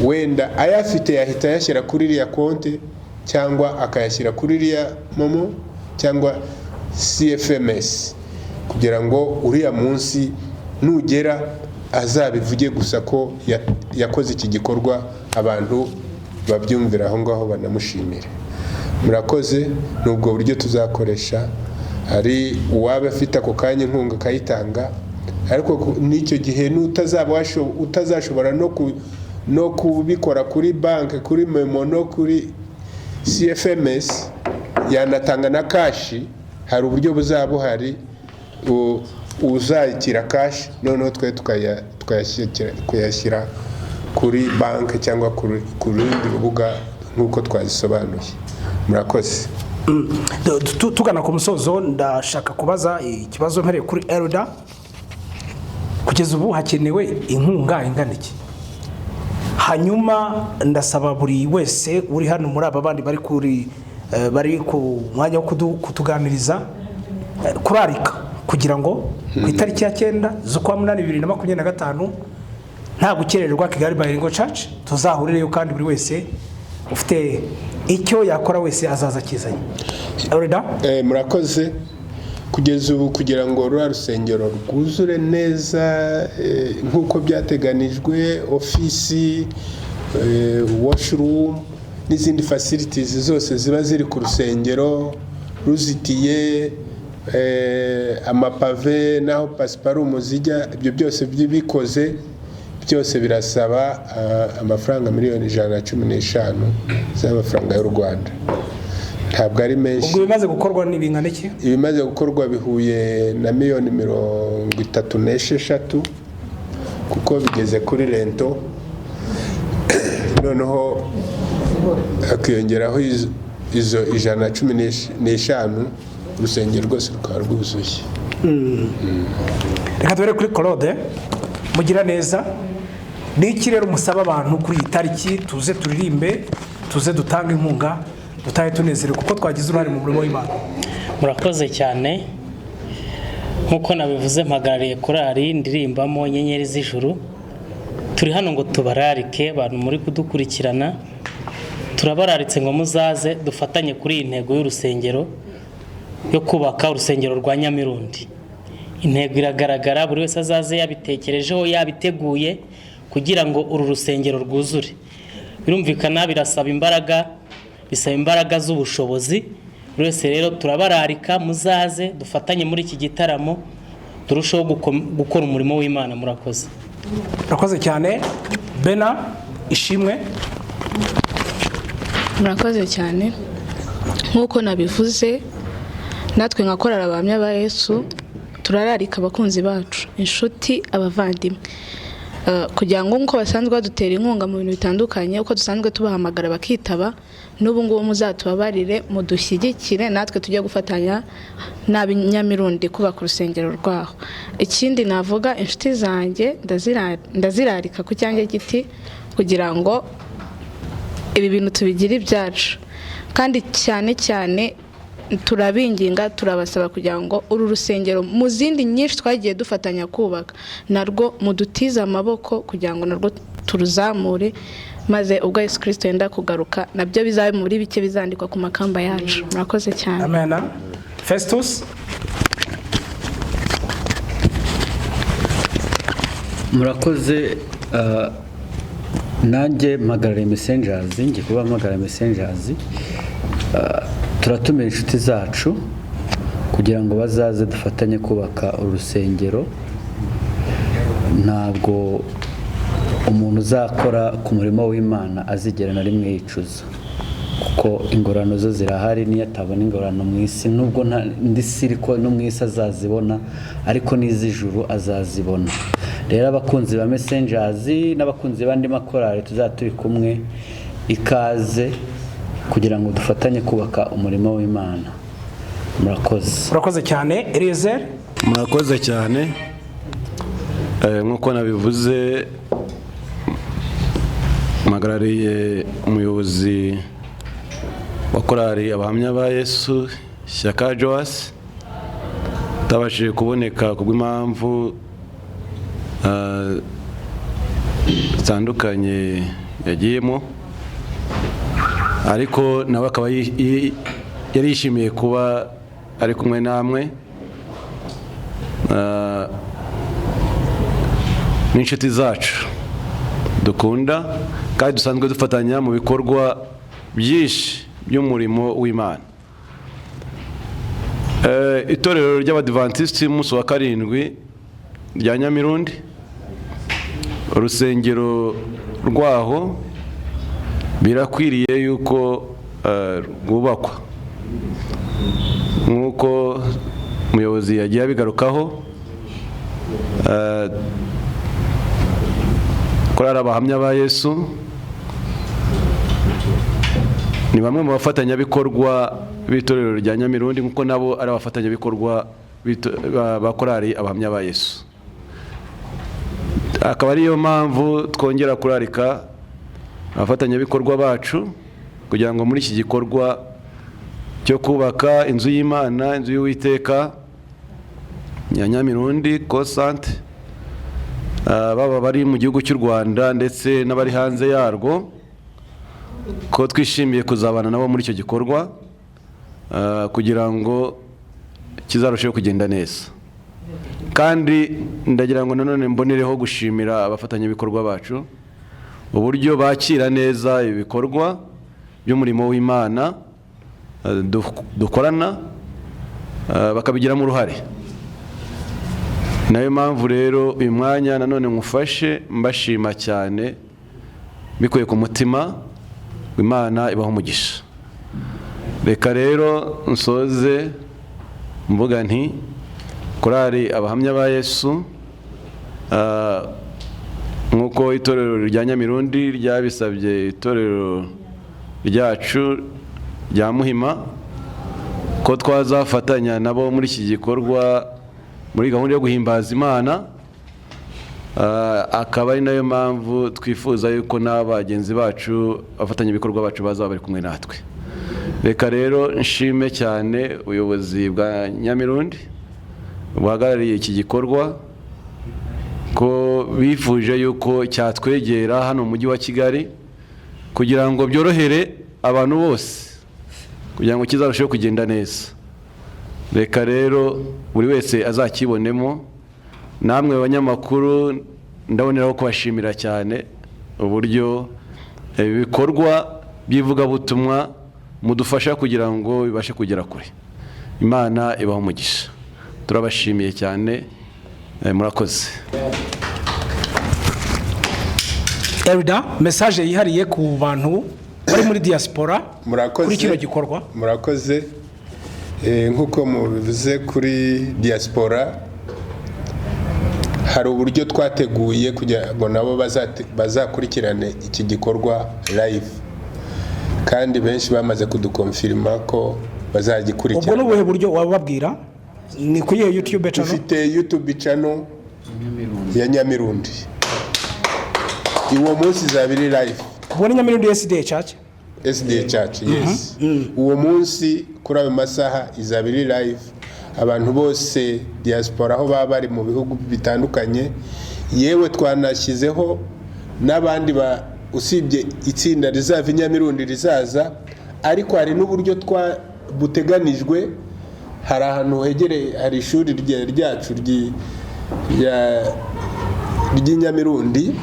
Wenda ayafite yahita ayashyira kuri iriya konti, cyangwa akayashyira kuri iriya MoMo cyangwa CFMS, kugira ngo uriya munsi nugera azabivuge gusa ko yakoze iki gikorwa, abantu babyumvira aho ngaho banamushimire. Murakoze. Ni ubwo buryo tuzakoresha. Hari uwaba afite ako kanya inkunga akayitanga, ariko n'icyo gihe n'utazaba utazashobora no kubikora kuri banki, kuri MoMo no kuri CFMS, yanatanga na cash. Hari uburyo buzaba buhari, uzakira cash, noneho twe kuyashyira kuri banki cyangwa ku rundi rubuga nk'uko twazisobanuye. Murakoze. Tugana ku musozo, ndashaka kubaza ikibazo mpereye kuri Elder: kugeza ubu hakenewe inkunga ingana iki? Hanyuma ndasaba buri wese uri hano muri aba bandi bari ku mwanya wo kutuganiriza, kurarika kugira ngo ku itariki ya 9 z'ukwa 8 2025, nta gukererwa, Kigali Bilingual Church tuzahurireyo, kandi buri wese ufite icyo yakora wese azaza akizanye. Elder? Murakoze. Kugeza ubu, kugira ngo ruriya rusengero rwuzure neza nk'uko byateganijwe, ofisi, washroom n'izindi facilities zose ziba ziri ku rusengero ruzitiye, amapave n'aho pasiparumu zijya, ibyo byose bikoze byose birasaba amafaranga miliyoni 115 z'amafaranga y'u Rwanda. Ntabwo ari menshi. Ubwo ibimaze gukorwa ni bingana iki? Ibimaze gukorwa bihuye na miliyoni 36, kuko bigeze kuri linteau, noneho hakiyongeraho izo 115, urusengero rwose rukaba rwuzuye. Reka tubere kuri Claude mugira neza. Ni iki rero musaba abantu kuri iyi tariki? Tuze turirimbe, tuze dutange inkunga, dutahe tunezerewe kuko twagize uruhare mu murimo w'Imana. Murakoze cyane. Nk'uko nabivuze, mpagarariye korali ndirimbamo Inyenyeri z'Ijuru. Turi hano ngo tubararike abantu muri kudukurikirana. Turabararitse ngo muzaze dufatanye kuri iyi ntego y'urusengero, yo kubaka urusengero rwa Nyamirundi. Intego iragaragara, buri wese azaze yabitekerejeho, yabiteguye, kugira ngo uru rusengero rwuzure. Birumvikana birasaba imbaraga, bisaba imbaraga z'ubushobozi. Buri wese rero turabararika, muzaze dufatanye muri iki gitaramo, turusheho gukora umurimo w'Imana. Murakoze. Murakoze cyane. Bena Ishimwe. Murakoze cyane. Nk'uko nabivuze, natwe nka korali Abahamya ba Yesu turararika abakunzi bacu, inshuti, abavandimwe. Kugira ngo nk'uko basanzwe badutera inkunga mu bintu bitandukanye, uko dusanzwe tubahamagara bakitaba, n'ubu ngubu muzatubabarire mudushyigikire, natwe tujye gufatanya n'ab'inyamirundi kubaka urusengero rwaho. Ikindi navuga, inshuti zanjye ndazirarika ku cyanjye giti kugira ngo ibi bintu tubigire ibyacu, kandi cyane cyane turabinginga, turabasaba kugira ngo uru rusengero mu zindi nyinshi twagiye dufatanya kubaka narwo mudutize amaboko kugira ngo narwo turuzamure, maze ubwo Yesu Kirisito yenda kugaruka nabyo bizabe muri bike bizandikwa ku makamba yacu. Murakoze cyane. Amen. Festus. Murakoze. Nanjye mpagarariye Messengers, ngiye kuba mpagarariye Messengers. Turatumira inshuti zacu kugira ngo bazaze dufatanye kubaka urusengero. Ntabwo umuntu uzakora ku murimo w'Imana azigera na rimwe yicuza, kuko ingororano zo zirahari. Niyo atabona ingororano mu isi, nubwo indi si ariko no mu isi azazibona, ariko n'iz'ijuru azazibona. Rero abakunzi ba Messengers n'abakunzi b'andi makorali tuzaba turi kumwe, ikaze kugira ngo dufatanye kubaka umurimo w'Imana. Murakoze. Murakoze cyane. Eliezer. Murakoze cyane. Nk'uko nabivuze, mpagarariye umuyobozi wa korali Abahamya ba Yesu, Shyaka Joas, utabashije kuboneka kubw'impamvu zitandukanye yagiyemo, ariko nawe akaba yari yishimiye kuba ari kumwe namwe n'inshuti zacu dukunda kandi dusanzwe dufatanya mu bikorwa byinshi by'umurimo w'Imana. Itorero ry'Abadivantisiti umunsi wa karindwi rya Nyamirundi, urusengero rwaho birakwiriye yuko rwubakwa nk'uko umuyobozi yagiye abigarukaho. Korali Abahamya ba Yesu ni bamwe mu bafatanyabikorwa b'itorero rya Nyamirundi, nk'uko nabo ari abafatanyabikorwa ba korali Abahamya ba Yesu. Akaba ariyo mpamvu twongera kurarika abafatanyabikorwa bacu kugira ngo muri iki gikorwa cyo kubaka inzu y'Imana, inzu y'Uwiteka ya Nyamirundi Kosante, baba bari mu gihugu cy'u Rwanda ndetse n'abari hanze yarwo, ko twishimiye kuzabana nabo muri icyo gikorwa kugira ngo kizarusheho kugenda neza. Kandi ndagira ngo nanone mbonereho gushimira abafatanyabikorwa bacu uburyo bakira neza ibikorwa by'umurimo w'Imana dukorana, bakabigiramo uruhare. Nayo mpamvu rero uyu mwanya nanone nkufashe mbashima cyane bikuye ku mutima, Imana ibaha umugisha. Reka rero nsoze mvuga nti korali Abahamya ba Yesu, nk'uko itorero rya Nyamirundi ryabisabye itorero ryacu rya Muhima ko twazafatanya nabo muri iki gikorwa, muri gahunda yo guhimbaza Imana, akaba ari nayo mpamvu twifuza yuko n'abagenzi bacu, abafatanyabikorwa bacu bazaba bari kumwe natwe. Reka rero nshime cyane ubuyobozi bwa Nyamirundi buhagarariye iki gikorwa, ko bifuje yuko cyatwegera hano mu mujyi wa Kigali kugira ngo byorohere abantu bose, kugira ngo kizarusheho kugenda neza. Reka rero buri wese azakibonemo. Namwe banyamakuru ndaboneraho kubashimira cyane uburyo ibikorwa by'ivugabutumwa mudufasha kugira ngo bibashe kugera kure. Imana ibahe umugisha. Turabashimiye cyane, murakoze. Elda, message yihariye ku bantu bari muri diaspora kuri kino gikorwa. Murakoze. Nk'uko mubivuze kuri diaspora, Hari uburyo twateguye kugira ngo nabo bazakurikirane iki gikorwa live, kandi benshi bamaze kudukonfirima ko bazagikurikirana. Ubwo ni ubuhe buryo wababwira? Ni kuri iyo YouTube channel? Dufite YouTube channel ya Nyamirundi, uwo munsi izaba iri live. Ubwo ni Nyamirundi SDA Church? SDA Church, yes. Uwo munsi kuri ayo masaha izaba iri live. Abantu bose, diaspora, aho baba bari mu bihugu bitandukanye, yewe twanashyizeho n'abandi ba usibye itsinda rizava i Nyamirundi rizaza, ariko hari n'uburyo twa buteganijwe. Hari ahantu hegereye, hari ishuri ryacu ry'i Nyamirundi.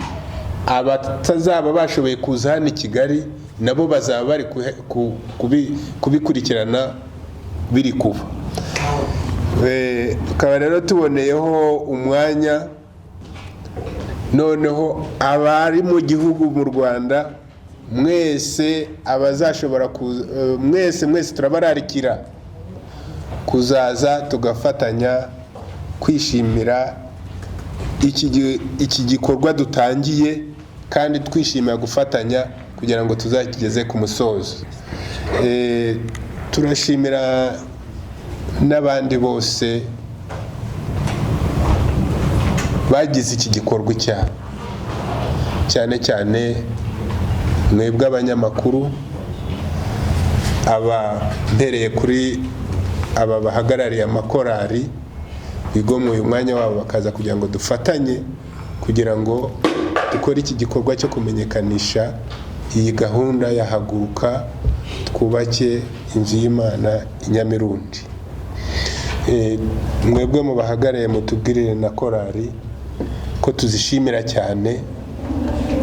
Abatazaba bashoboye kuza hano i Kigali nabo bazaba bari kubikurikirana biri kuba. Tukaba rero tuboneyeho umwanya noneho, abari mu gihugu, mu Rwanda, mwese abazashobora kuza, mwese mwese turabararikira kuzaza tugafatanya kwishimira iki gikorwa dutangiye, kandi twishimira gufatanya kugira ngo tuzakigeze ku musozo. Turashimira n'abandi bose bagize iki gikorwa icyabo, cyane cyane mwebwe abanyamakuru, aba mpereye kuri aba bahagarariye amakorari bigomwe uyu mwanya wabo bakaza kugira ngo dufatanye, kugira ngo dukore iki gikorwa cyo kumenyekanisha iyi gahunda ya "Haguruka Twubake Inzu y'Imana i Nyamirundi". Mwebwe mubahagarariye, mutubwirire na korari ko tuzishimira cyane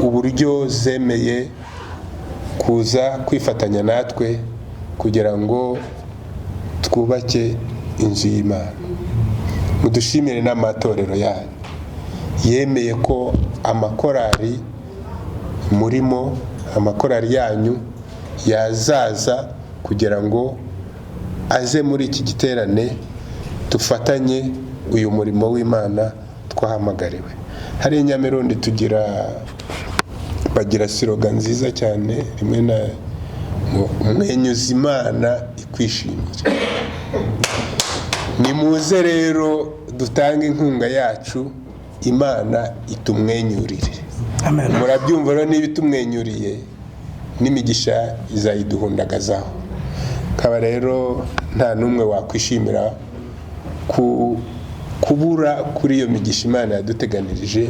uburyo zemeye kuza kwifatanya natwe kugira ngo twubake inzu y'Imana. Mudushimire n'amatorero yanyu yemeye ko amakorari murimo, amakorari yanyu yazaza kugira ngo aze muri iki giterane, dufatanye uyu murimo w'Imana twahamagariwe. Hari i Nyamirundi tugira, bagira slogan nziza cyane rimwe na ngo "Mwenyuza Imana ikwishimira". Nimuze rero dutange inkunga yacu, Imana itumwenyurire. Murabyumva rero, niba itumwenyuriye, n'imigisha izayiduhundagazaho. Kaba rero nta n'umwe wakwishimira kubura kuri iyo migisha Imana yaduteganirije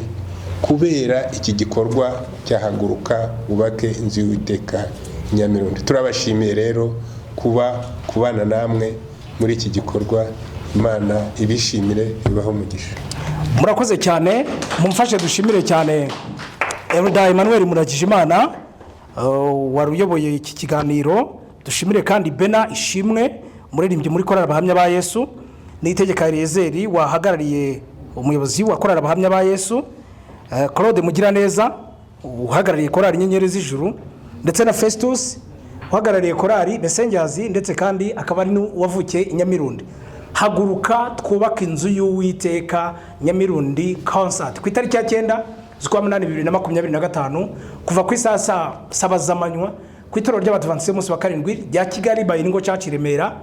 kubera iki gikorwa cyahaguruka wubake inzu y'Uwiteka i Nyamirundi. Turabashimiye rero kuba kubana namwe muri iki gikorwa. Imana ibishimire, ibaho umugisha. Murakoze cyane. Mumfashe dushimire cyane Elder Emmanuel Muragijimana wari uyoboye iki kiganiro. Dushimire kandi Bena Ishimwe, umuririmbyi muri Korali Abahamya ba Yesu, Niyitegeka Eliezer wahagarariye umuyobozi wa Korali Abahamya ba Yesu, Claude Mugiraneza uhagarariye Korali Inyenyeri z'Ijuru, ndetse na Festus uhagarariye Korali Messengers, ndetse kandi akaba ari n'uwavukiye i Nyamirundi. "Haguruka Twubake Inzu y'Uwiteka Nyamirundi Concert", ku itariki ya 9 z'ukwa 8 2025, kuva ku isaha saa 7 z'amanywa, ku itorero ry'Abadivantisiti b'Umunsi wa Karindwi rya Kigali Bilingual Church i Remera,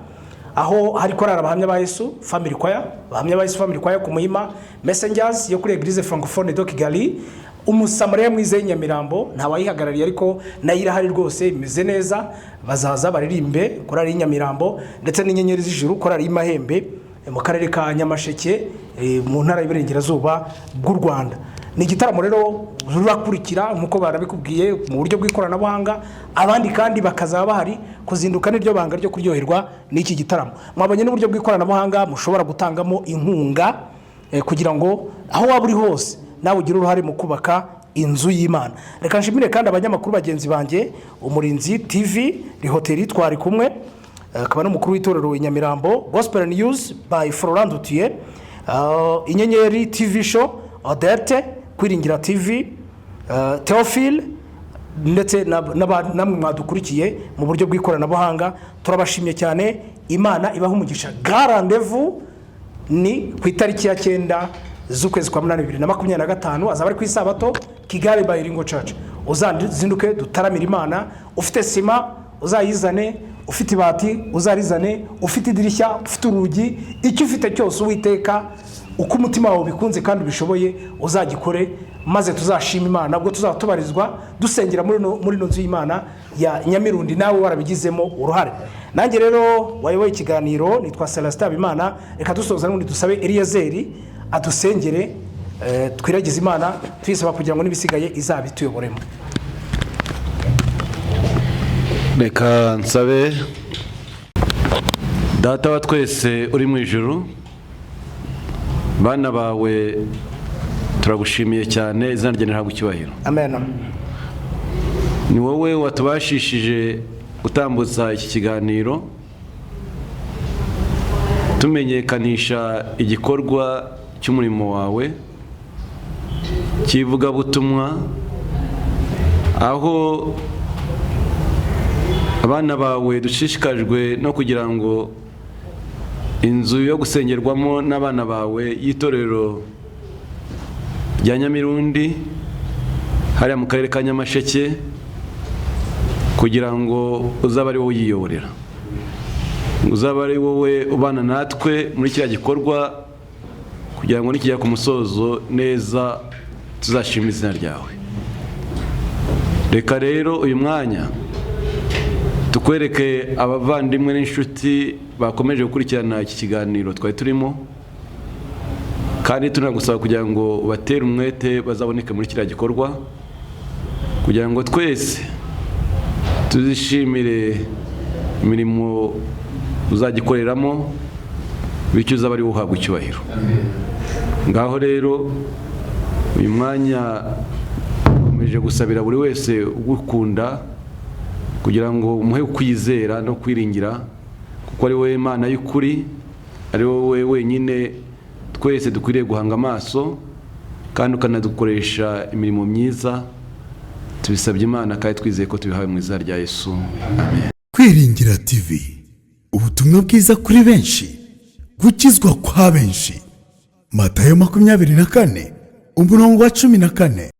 aho hari Korali Abahamya ba Yesu Family Choir, Abahamya ba Yesu Family Choir ku Muhima, Messengers yo kuri Eglise Francophone de Kigali, Umusamariya Mwiza y'i Nyamirambo, ntawayihagarariye ariko nayo irahari rwose, imeze neza, bazaza baririmbe, korali y'i Nyamirambo, ndetse n'Inyenyeri z'Ijuru, korali y'Imahembe mu karere ka Nyamasheke, mu Ntara y'Iburengerazuba bw'u Rwanda. Ni igitaramo rero rurakurikira nk'uko barabikubwiye mu buryo bw'ikoranabuhanga, abandi kandi bakazaba bahari. Kuzinduka niryo banga ryo kuryoherwa n'iki gitaramo. Mwabonye n'uburyo bw'ikoranabuhanga mushobora gutangamo inkunga kugira ngo aho waba uri hose nawe ugire uruhare mu kubaka inzu y'Imana. Reka nshimire kandi abanyamakuru bagenzi banjye, Umurinzi TV Rihoteli twari kumwe, akaba n'umukuru w'itorero i Nyamirambo, Gospel News by Florent Dutier, Inyenyeri TV Show, Odette, Kwiringira TV, Theophile, ndetse namwe mwadukurikiye mu buryo bw'ikoranabuhanga. Turabashimye cyane, Imana ibaha umugisha. Ga rendez-vous ni ku itariki ya 9. z'ukwezi kwa 8 2025, azaba ari ku isabato, Kigali Bilingual Church. Uzazinduke dutaramira Imana. Ufite sima uzayizane, ufite ibati uzarizane, ufite idirishya, ufite urugi, icyo ufite cyose, Uwiteka uko umutima wawe ubikunze kandi ubishoboye uzagikore, maze tuzashima Imana ubwo tuzaba tubarizwa dusengera muri ino nzu y'Imana ya Nyamirundi, nawe warabigizemo uruhare. Nanjye rero wayoboye ikiganiro nitwa Celestin Habimana. Reka dusoza n'ubundi dusabe Eliyezeri adusengere, twiragize Imana tuyisaba kugira ngo n'ibisigaye izabituyoboremo. Reka nsabe. Data wa twese uri mu ijuru, bana bawe turagushimiye cyane, izina ryawe ntabwo icyubahiro. Amen. Ni wowe watubashishije gutambutsa iki kiganiro, tumenyekanisha igikorwa cy'umurimo wawe cy'ivugabutumwa, aho abana bawe dushishikajwe no kugira ngo inzu yo gusengerwamo n'abana bawe y'itorero rya Nyamirundi hariya mu karere ka Nyamasheke, kugira ngo uzabe ari wowe uyiyoborera, uzaba ari wowe ubana natwe muri kiriya gikorwa, kugira ngo nikijya ku musozo neza tuzashima izina ryawe. Reka rero uyu mwanya tukwereke abavandimwe n'inshuti bakomeje gukurikirana iki kiganiro twari turimo, kandi tunagusaba kugira ngo batere umwete bazaboneke muri kiriya gikorwa, kugira ngo twese tuzishimire imirimo uzagikoreramo, bityo uzaba ari wowe uhabwa icyubahiro. Ngaho rero uyu mwanya ukomeje gusabira buri wese ugukunda, kugira ngo umuhe kwizera no kwiringira, kuko ari wowe Mana y'ukuri, ari wowe wenyine twese dukwiriye guhanga amaso, kandi ukanadukoresha imirimo myiza. Tubisabye Imana kandi twizeye ko tubihawe mu izina rya Yesu, amen. Kwiringira TV, ubutumwa bwiza kuri benshi, gukizwa kwa benshi. Matayo 24 umurongo wa 14.